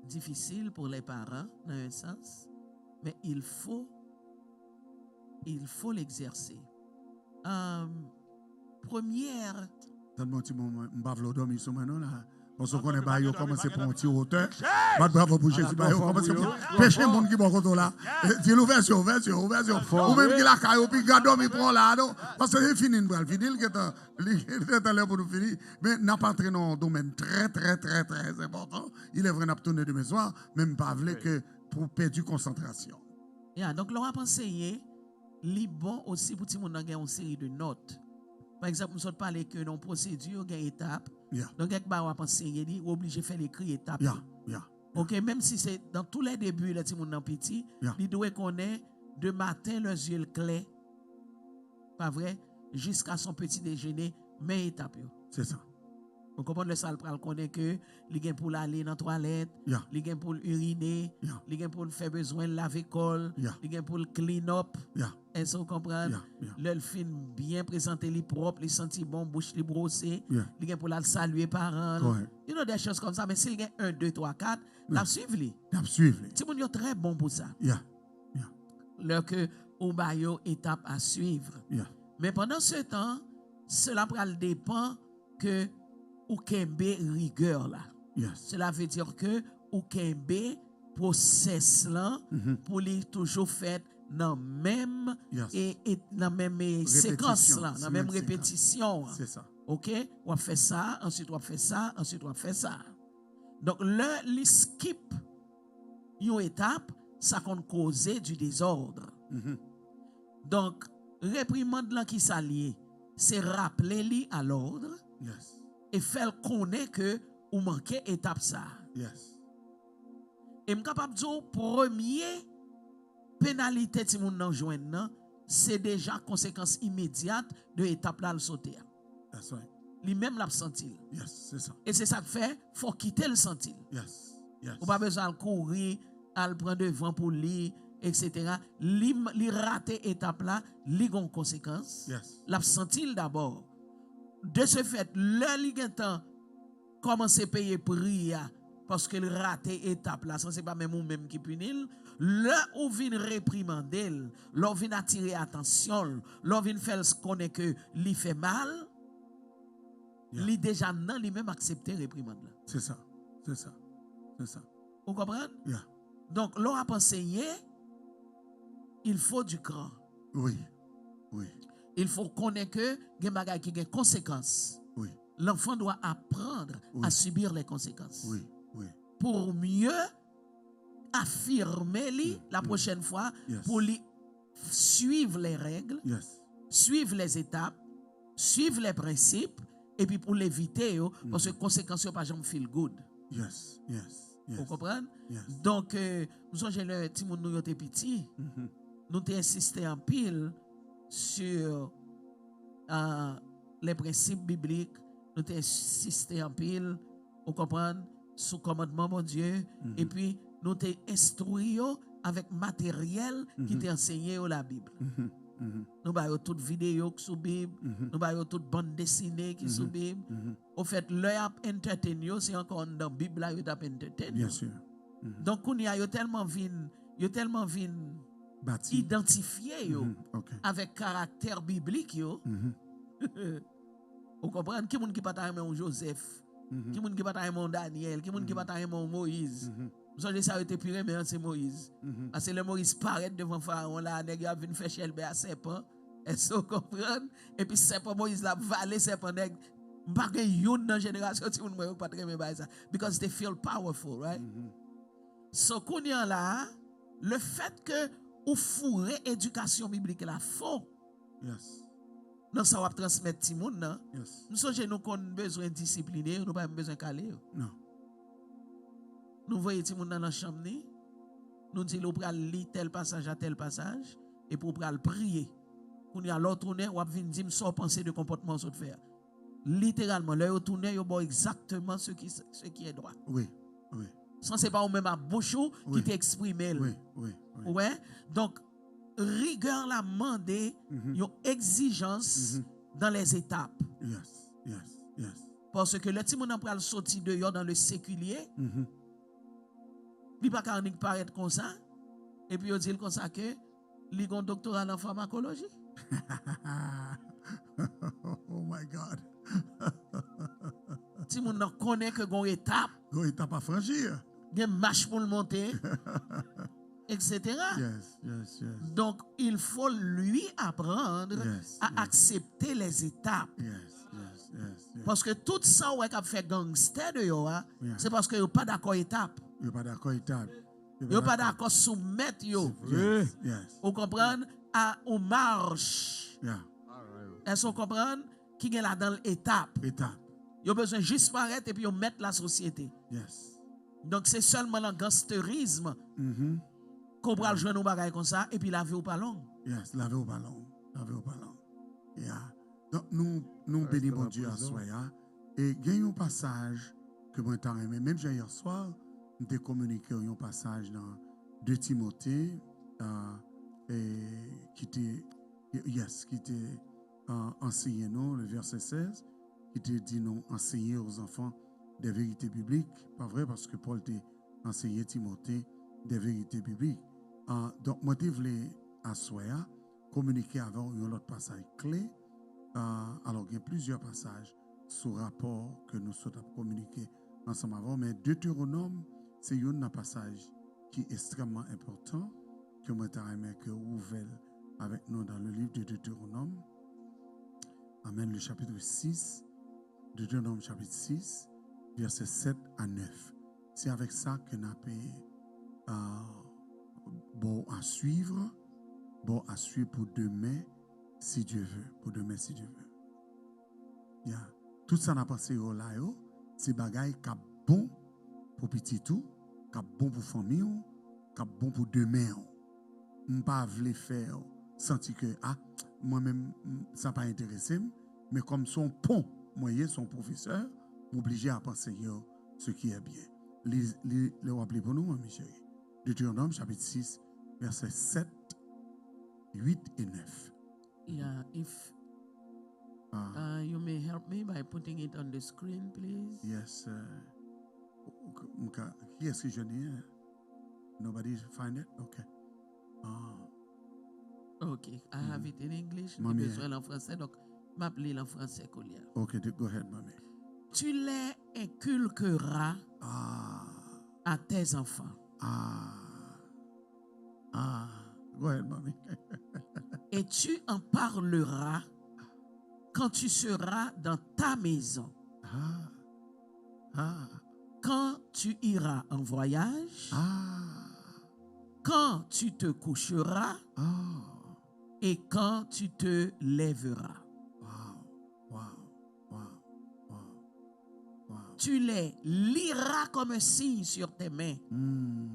difficile pour les parents, dans un sens, mais il faut, il faut l'exercer. Euh, première. Tann mwen ti moman, m pa vle w dòmi sou mwen non la. Paske w konnen bagay yo kòmanse pran yon ti wotè. Bat bravo pou Jezi, bagay yo kòmanse pran. Peche moun ki bò kote w la. Di l ouvè zye w, ouvè zye w, ouvè zye w. Ou menm ki lakay ou, piga dòmi pran w la non. Paske li fini, n pral fini, li gentan, li gentan lè pou nou fini. Men n ap antre nan yon domèn trè, trè, trè, trè enpòtan. Il est vrai, n ap tounen demen swa, men m pa vle ke pou pèdi konsantrasyon. Ya, donk lè w ap anseye, li bon osi pou timoun nan gen yon seri de nòt. Pa egzanp, m sot pale ke nan yon pwosedi, gen etap. Ya. Donk, kèk bagay w ap anseye li, ou oblije fè l ekri etap yo. Ya, ya. Ok, menm si se dans tous les débuts, lè timoun nan piti, li dwe konnen de matin, lè zye l klè, pa vre, jiska son peti dejene, men etap yo. Se sa. Ou konprann lè sa l pral konnen ke li gen pou l ale nan twalèt, li gen pou l irine, li gen pou l fè bezwen l, lave kò l, li gen pou l clean up. Èske w konprann? Lè l fin byen prezante li pwòp, li santi bon, bouch li bwose, li gen pou l al salye paran l. You know, des choses comme ça, men si l gen en, deux, trois, quatre, l ap swiv li. L ap swiv li. Timoun yo trè bon pou sa. Lè ke ou ba yo etap a swiv. Men pandan se tan, sela pral depan ke ou kenbe rigè la. Cela veut dire que ou kenbe pwosès lan pou li toujou fèt nan menm e, e nan menm e, sekans lan, nan menm repetisyon an. Ok? W ap fè sa, answit w ap fè sa, answit w ap fè sa. Donk, lè li skip yon etap, sa konn koze di dezòd. Donk, reprimand lan ki sa l ye? Se raple li a lòd e fè l konnen ke ou manke etap sa a. E m kapab di w, premye penalite timoun nan jwenn nan, se deja konsekans imedyat de etap la l sote a. Li menm l ap santi l. E se sa k fè, fò w kite l santi l. Ou pa bezwen al kouri, al pran devan pou li, etsetera. Li, li rate etap la, li gon konsekans. L ap santi l dabò. De ce fait, lè li gentan kòmanse peye pri a, paske l rate etap la, sa se pa menm ou menm ki pini l. Lè ou vin reprimande l, lè w vin atire atansyon l, lè w vin fè l konnen ke li fè mal, li deja nan li menm aksepte reprimand la. Se sa. Se sa. Se sa. Ou konprann? Donk, lè w ap anseye, il faut du cran. Wi. Wi. Il faut konnen ke gen bagay ki gen konsekans. Wi. L'enfant doit apprendre à subir les conséquences. Wi. Wi. Pour mieux affirmer li la prochaine fois, pou li suivre les règles, suivre les étapes, suivre les principes, epi pou l evite yo, paske konsekans yo pa janm feel good. Ou konprann? Donk, euh, m sonje lè timoun nou yo te piti, nou te ensiste anpil sur, euh, les principes bibliques, nou te ensiste anpil, ou konprann, sou kòmandman Bondye, epi nou te enstwi yo avèk materyèl ki te ansenye yo Labib. Nou ba yo tout videyo k sou Bib. Nou ba yo tout bann desine ki sou Bib. Ofèt, lè y ap entertain yo, se ankò anndan Bib la yo t ap entertain yo. Donk, kounye a, yo tèlman vin, yo tèlman vin idantifye yo avèk karaktè biblik yo. Ou konprann? Ki moun ki pa ta renmen yon Jozèf? Ki moun ki pa ta renmen yon Danyèl? Ki moun ki pa ta renmen yon Moyiz? M sonje sa yo te pi renmen an, se Moyiz. Paske lè Moyiz parèt devan Farawon la, nèg yo ap vin fè chèlbè a sèpan. Èske w konprann? Epi sèpan Moyiz la ap vale sèpan nèg. M pa gen youn nan jenerasyon timoun mwen yo ki pa t renmen bagay sa. Because they feel powerful, right? So, kounye a la, le fèt ke ou foure edikasyon biblik la fon nan sa w ap transmèt timoun nan, m sonje nou konn bezwen disipline yo, nou pa menm bezwen kale yo. Nou voye timoun nan nan chanm ni, nou di l ou pral li tèl pasaj a tèl pasaj, epi ou pral priye. Kounye a, lè w tounen, w ap vin di m sa w panse de konpòtman w sot fè a. Literalman, lè yo tounen, yo ba w egzakteman ce qui, ce qui est droit. Wi, wi. San se pa ou menm ak bouch ou ki te eksprime l. Wi, wi, wi. Ou wè? Donk, rigè la mande yon egzijans dans les étapes. Yes, yes, yes. Paske lè timoun nan pral soti deyò dans le séculier, li pa ka annik parèt konsa, epi yo di l konsa ke li gon doktora nan famakoloji. Oh my God. Timoun nan konnen ke gon etap. Gon etap a franchi. Gen mach pou l monte, et cetera. Yes, yes, yes. Donc, il faut lui apprendre yes, à yes. accepter les étapes. Yes, yes, yes, yes. Paske tout sa w wè k ap fè gangstè deyò a, yeah. se paske yo pa dakò etap. Yo pa dakò etap. Yo pa dakò soumèt yo. Yes, yes. Ou konprann? A yon mach. Yeah. Èske w konprann? Ki gen ladan l etap. Etap. Yo bezwen jis parèt epi yo mèt lasosyete. Yes. Donk, se sèlman nan gangsterism ke w pral jwenn yon bagay konsa, epi lavi w pa long. Yes, lavi w pa long. Lavi w pa long. Yeah. Donk, nou, nou beni Bondye aswè a. E gen yon pasaj ke mwen ta renmen, menm jan yè swa, m te kominike yon pasaj nan de Timote, ah, e ki te, yes, ki te, ah, ansenye nou, le verset seize, ki te di nou, enseigner aux enfants des vérités bibliques, pa vre, paske Pòl te ansenye Timote des vérités bibliques. Ah, donk, mwen te vle aswè a, kominike avè w yon lòt pasaj kle. Ah, alò, gen plizyè pasaj sou rapò ke nou sot ap kominike ansanm avè w, men Deutéronome se youn nan pasaj ki ekstrèmman enpòtan, ke mwen ta renmen ke w ouvè l avèk nou dans le livre de Deutéronome. Amen, le chapitre six, Deutéronome chapitre six, verset sept à neuf. Se avèk sa ke n ape, ah, ba w à suivre, ba w à suivre pou demen, si Dye ve, pou demen, si Dye ve. Ya. Tout sa n ap anseye w la yo, se bagay k ap bon pou pitit ou, k ap bon pou fanmi w, k ap bon pou demen w. M pa vle fè w santi ke, ah, mwen menm, m, sa pa enterese m, men kòm se yon pon mwen ye, se yon pwofesè, m oblije ap anseye w ce qui est bien. Li, li, lè w ap li pou nou, manmi cheri. Deutéronome chapitre six, verset sept, huit et neuf. Yeah, if uh, you may help me by putting it on the screen, please. Yes, sir. Ki est-ce que je n'ai? Nobody find it? Okay. Uh, okay, I have it in English. Mwen bezwen l an fransè, donk m ap li l an fransè kounye a. Okay, go ahead, mami. Tu les inculqueras ah. à tes enfants. Ah. Ah, go ahead, mommy. Et tu en parleras quand tu seras dans ta maison. Ah, ah. Quand tu iras en voyage. Ah. Quand tu te coucheras. Ah. Et quand tu te lèveras. Wow, wow, wow, wow. Tu les liras comme un signe sur tes mains. Mm.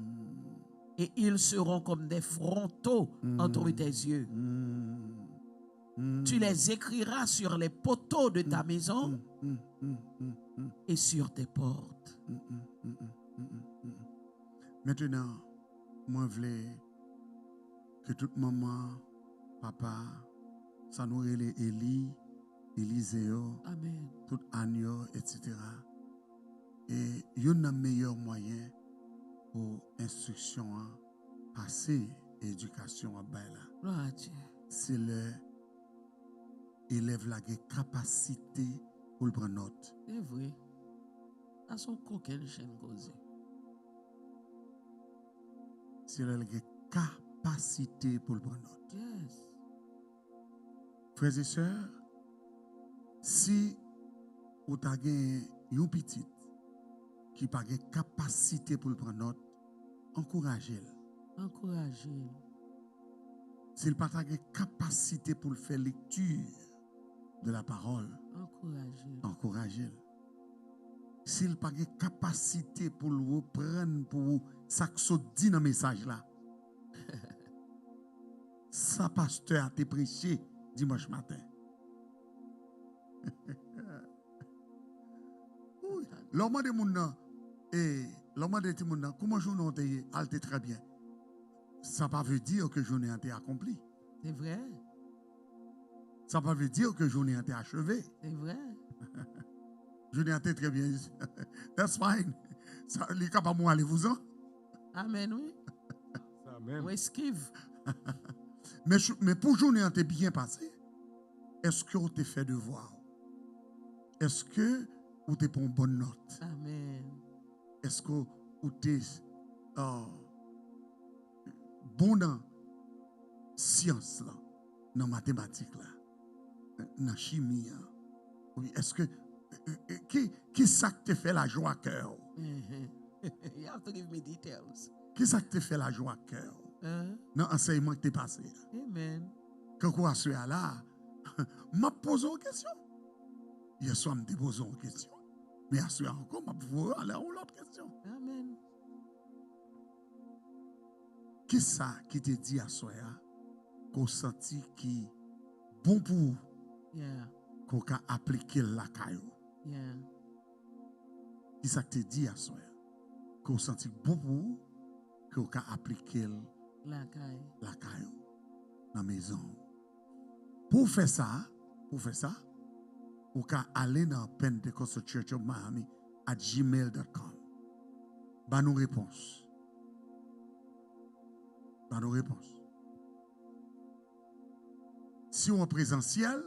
Et ils seront comme des fronteaux mm. entre tes yeux. Mm. Tu les écriras sur les poteaux de ta maison et sur tes portes. Maintenant, mwen vle ke tout manman, Papa, sa nou rele Eli, Elize yo, Amen. Tout Ann yo, etsetera. E youn nan meyè mwayen pou enstriksyon an pase edikasyon w ap bay la, Gloire à Dieu. Se lè elèv la gen kapasite pou l pran nòt. Se vre. Sa se yon kokenn chenn koze. Se lè l gen kapasite pou l pran nòt. Yes. Frè e sè, si ou ta gen yon pitit ki pa gen kapasite pou l pran nòt, ankouraje l. Ankouraje l. Si l pa ta gen kapasite pou l fè lekti de la pawòl, Ankouraje l. Ankouraje l. Si l pa gen kapasite pou l reprann pou ou sa k sot di nan mesaj la, sa pastè a te preche dimanch maten. Lè w mande moun nan, e lè w mande timoun nan, kouman jounen w te ye? Al te trè byen. Sa pa vle di ke jounen an te akonpli. Se vre. Sa pa vle di ke jounen an te acheve. Se vre. Jounen an te trè byen. That's fine. Sa, li kapab mwen ale vouzan. Amen, wi. Sa menm. Ou eskiv. Men, chou- men pou jounen an te byen pase, èske w te fè devwa w? Èske ou te pran yon bon nòt? Amen. Èske ou te uh, bon nan syans lan, nan matematik la, nan chimi an? Wi, èske ki, ki sa k te fè lajwa kè w? Mhm. You have to give me details. Ki sa k te fè lajwa kè w Hein? Nan ansèyman k te pase a? Amen. Kankou aswè a la, m ap poze w kesyon. Yèswa, m te poze w kesyon. Men aswè a ankò, m ap voye w ale a yon lòt kesyon. Amen. Kisa ki te di aswè a ke w santi ki bon pou ou, Yeah. ke w ka aplike l lakay ou? Yeah. Kisa k te di aswè a ke w santi k bon pou ou, ke w ka aplike l Lakay. lakay ou, nan mezon ou? Pou w fè sa, pou w fè sa, ou ka ale nan Pentecostal Church of Miami at gmail dot com. Ba nou repons. Ba nou repons. Si w an prezansyèl,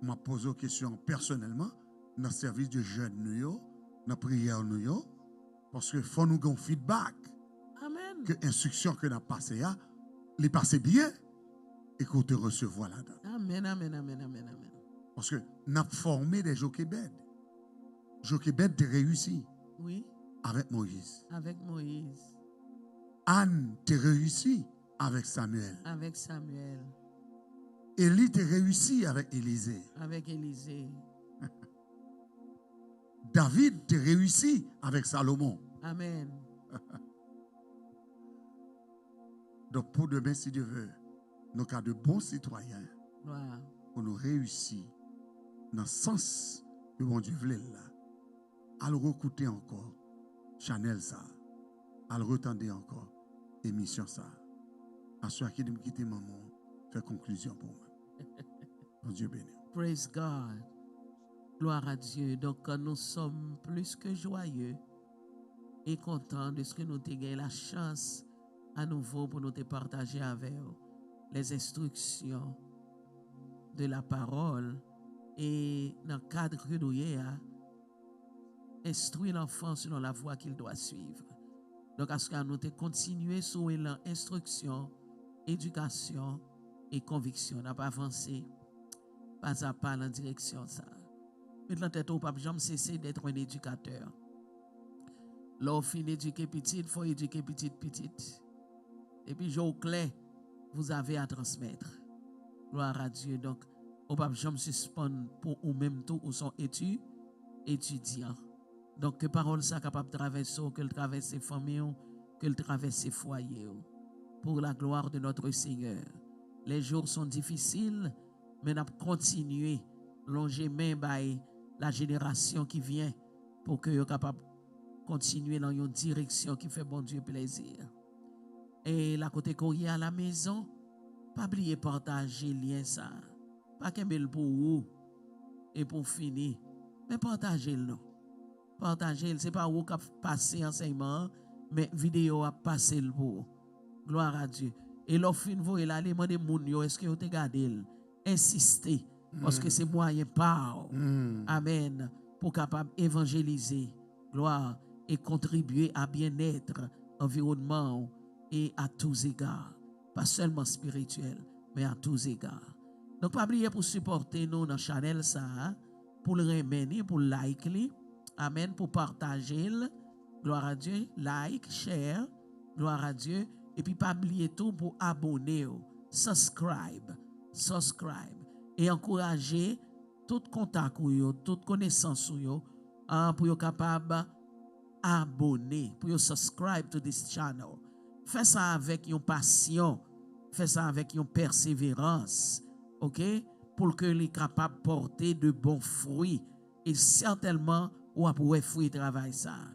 m ap poze w kesyon pèsonèlman nan sèvis de jèn nou yo, nan priyè nou yo, paske fò nou gen yon feedback Amen. Ke enstriksyon ke n ap pase a, li pase byen e ke w te resevwa ladan. Amen, amen, amen, amen, amen. Paske n ap fòme de Jokebèd. Jokebèd te reyisi Wi, avèk Moyiz. Avèk Moyiz. Ann te reyisi avèk Samyèl. Avèk Samyèl. Eli te reyisi avèk Elize. Avèk Elize. David te reyisi avèk Salomon. Amen. Donk, pou demen, si Dye vle, nou ka de bon sitwayen Gloire. Pou nou reyisi nan sans ke Bondye vle l la. Al rekoute ankò chanèl sa. Al retande ankò emisyon sa. Aswè a, kite m kite manman w fè konklizyon pou mwen. Bondye beni w. Praise God. Gloire à Dieu. Donc, nous sommes plus que joyeux et contents de ce que nous avons eu la chance à nouveau pour nous partager avec vous les instructions de la parole et dans le cadre que nous y a, instruit l'enfant selon la voie qu'il doit suivre. Donk, aske nou te kontinye sou elan enstriksyon, edikasyon e konviksyon. N ap avanse pa a pa nan direksyon sa. Met lan tèt ou, w p ap janm sese d'être un éducateur. Lè w fin edike pitit, fò w edike pitit pitit. Depi je w klè, vous avez à transmettre. Gloire à Dieu. Donk, ou p ap janm sispann pou ou menm tou, ou se yon eti, etidyan. Donk, ke pawòl sa kapab travèse w, ke l travèse fanmi w, ke l travèse fwaye w. Pour la gloire de notre Seigneur. Les jours sont difficiles, men n ap kontinye lonje men bay la jenerasyon ki vyen pou ke yo kapab kontinye nan yon direksyon ki fè Bondye plezi. E la kote ke w ye a la mezon, pa bliye pataje lyen sa a. Pa kenbe l pou ou e pou w fini. Men pataje l non. Pataje l. Se pa ou k ap pase ansèyman an, men videyo a ap pase l pou ou. Glwa a Dye. E lè w fin voye l ale, mande moun yo èske yo te gade l. Ensiste. Paske se mwayen pa w. Amèn. Pou w kapab evanjelize. Glwa. E kontribye a byennèt anviwònman w e a tous égards. Pa sèlman espirityèl, men a tous égards. Donk, pa bliye pou sipòte nou nan chanèl sa a, pou l renmen li, pou like li, amèn, pou pataje l, glwa a Dye, like, share, glwa a Dye, epi pa bliye tou pou abone w, subscribe, subscribe, e ankouraje tout kontak ou yo, tout konesans ou yo, ah, pou yo kapab abone, pou yo subscribe to this channel. Fè sa avèk yon pasyon, fè sa avèk yon pèseverans, oke? Pou ke li kapab pòte de bon fwi. E sètènman, w ap wè fwi travay sa a.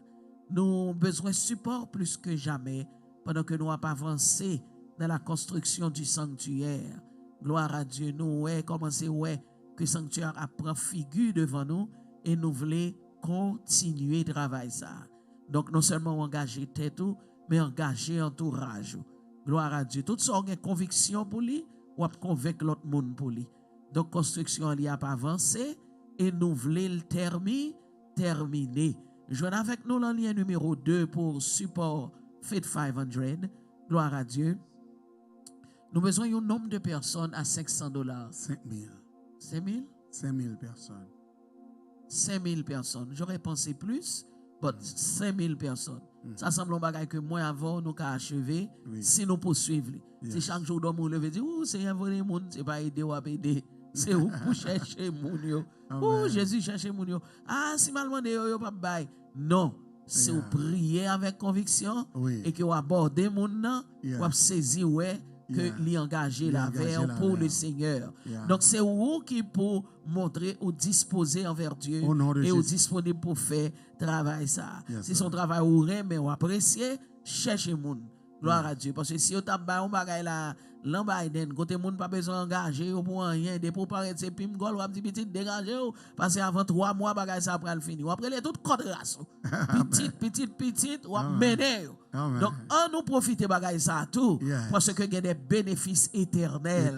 Nou bezwen sipò plis ke jamè pandan ke nou ap avanse dans la construction du sanctuaire. Glwa a Dye, nou wè, kòmanse wè ke sanktyè a ap pran figi devan nou e nou vle kontinye travay sa a. Donk, non sèlman w angaje tèt ou, men angaje antouraj ou. Glwa a Dye. Tout sa w gen konviksyon pou li, w ap konvenk lòt moun pou li. Donk, konstriksyon an li ap avanse e nou vle l tèmi-, tèmine. Jwenn avèk nou nan lyen nimewo de pou sipò Faith five hundred. Glwa a Dye. Nou bezwen yon nonb de pèsòn a senk san dola. Senk mil. Senk mil? Senk mil pèsòn. Senk mil pèsòn. J'aurais pensé plus, but senk mil pèsòn. Sa sanble yon bagay ke mwen avè w nou ka acheve si nou pouswiv li. Si chak jou w dòmi w leve di, ou Senyè voye moun, se pa ede w ap ede. Se ou k pou chèche moun yo. Ou Jezi chèche moun yo. Ah, si m al mande yo, yo p ap bay. Non. Si w priye avèk konviksyon e ke w abòde moun nan, w ap sezi wè ke li angaje l avè w pou le Senyè. Donk, se ou ki pou montre ou dispoze anvè Dye e ou disponib pou fè travay sa a. Si se yon travay ou renmen, ou apresye, chèche moun. Glwa a Dye. Paske si yo t ap bay yon bagay la, lan Biden, kote moun pa bezwen angaje yo pou anyen, depi w parèt se pim gòl, w ap di pitit, degaje w, paske avan twa mwa bagay sa a pral fini. W ap rele tout kòt ras ou. Pitit, pitit, pitit, w ap mennen yo. Donk, ann nou pwofite bagay sa a tou, paske gen de benefis etènèl.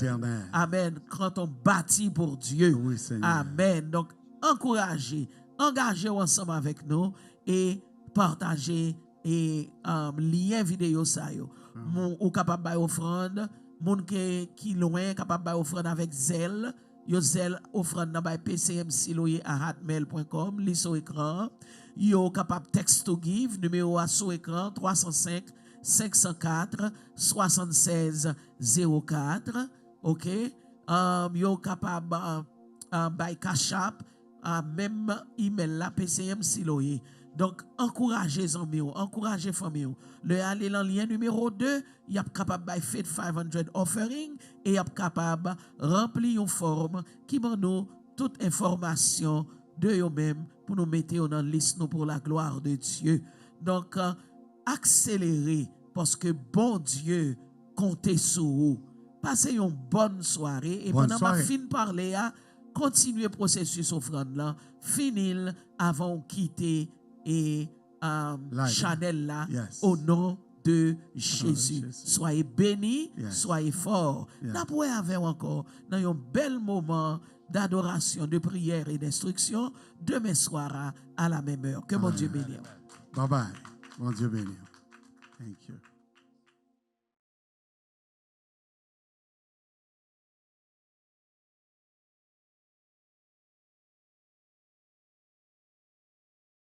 Amèn. Quand on bâtit pour Dieu. Amèn. Donk, ankouraje, angaje w ansanm avèk nou e pataje e, um, lyen videyo sa yo. Moun, ou kapab bay ofrann, moun ke, ki lwen kapab bay ofrann avèk Zelle. Yo Zelle ofrann nan bay P C M Siloye a hotmail point com, li sou ekran an. Yo kapab text to give, nimewo a sou ekran, twa san senk, senk san kat, swasannsèz zewo kat. Oke? Um, yo kapab, uh, uh, bay Cash App, uh, menm email la, P C M Siloye. Donk, ankouraje zanmi w, ankouraje fanmi w. Lè ale lan lyen nimewo de, y ap kapab bay Faith five hundred offering e y ap kapab ranpli yon fòm ki ban nou tout enfòmasyon de yo menm pou nou mete yo nan lis nou pour la gloire de Dieu. Donk, uh, akselere, paske Bondye konte sou ou. Pase yon bòn sware, e pandan m ap fin pale a, kontinye pwosesis ofrann lan, fini l avan w kite e, um, chanèl la, o non de Jezi. Soyez bénis, soyez forts. N ap wè avè w ankò nan yon bèl moman d'adorasyon, de priyè e d'instriksyon demen swa a la menm è. Ke Bondye beni w. Bye bye. Bondye beni w. Thank you.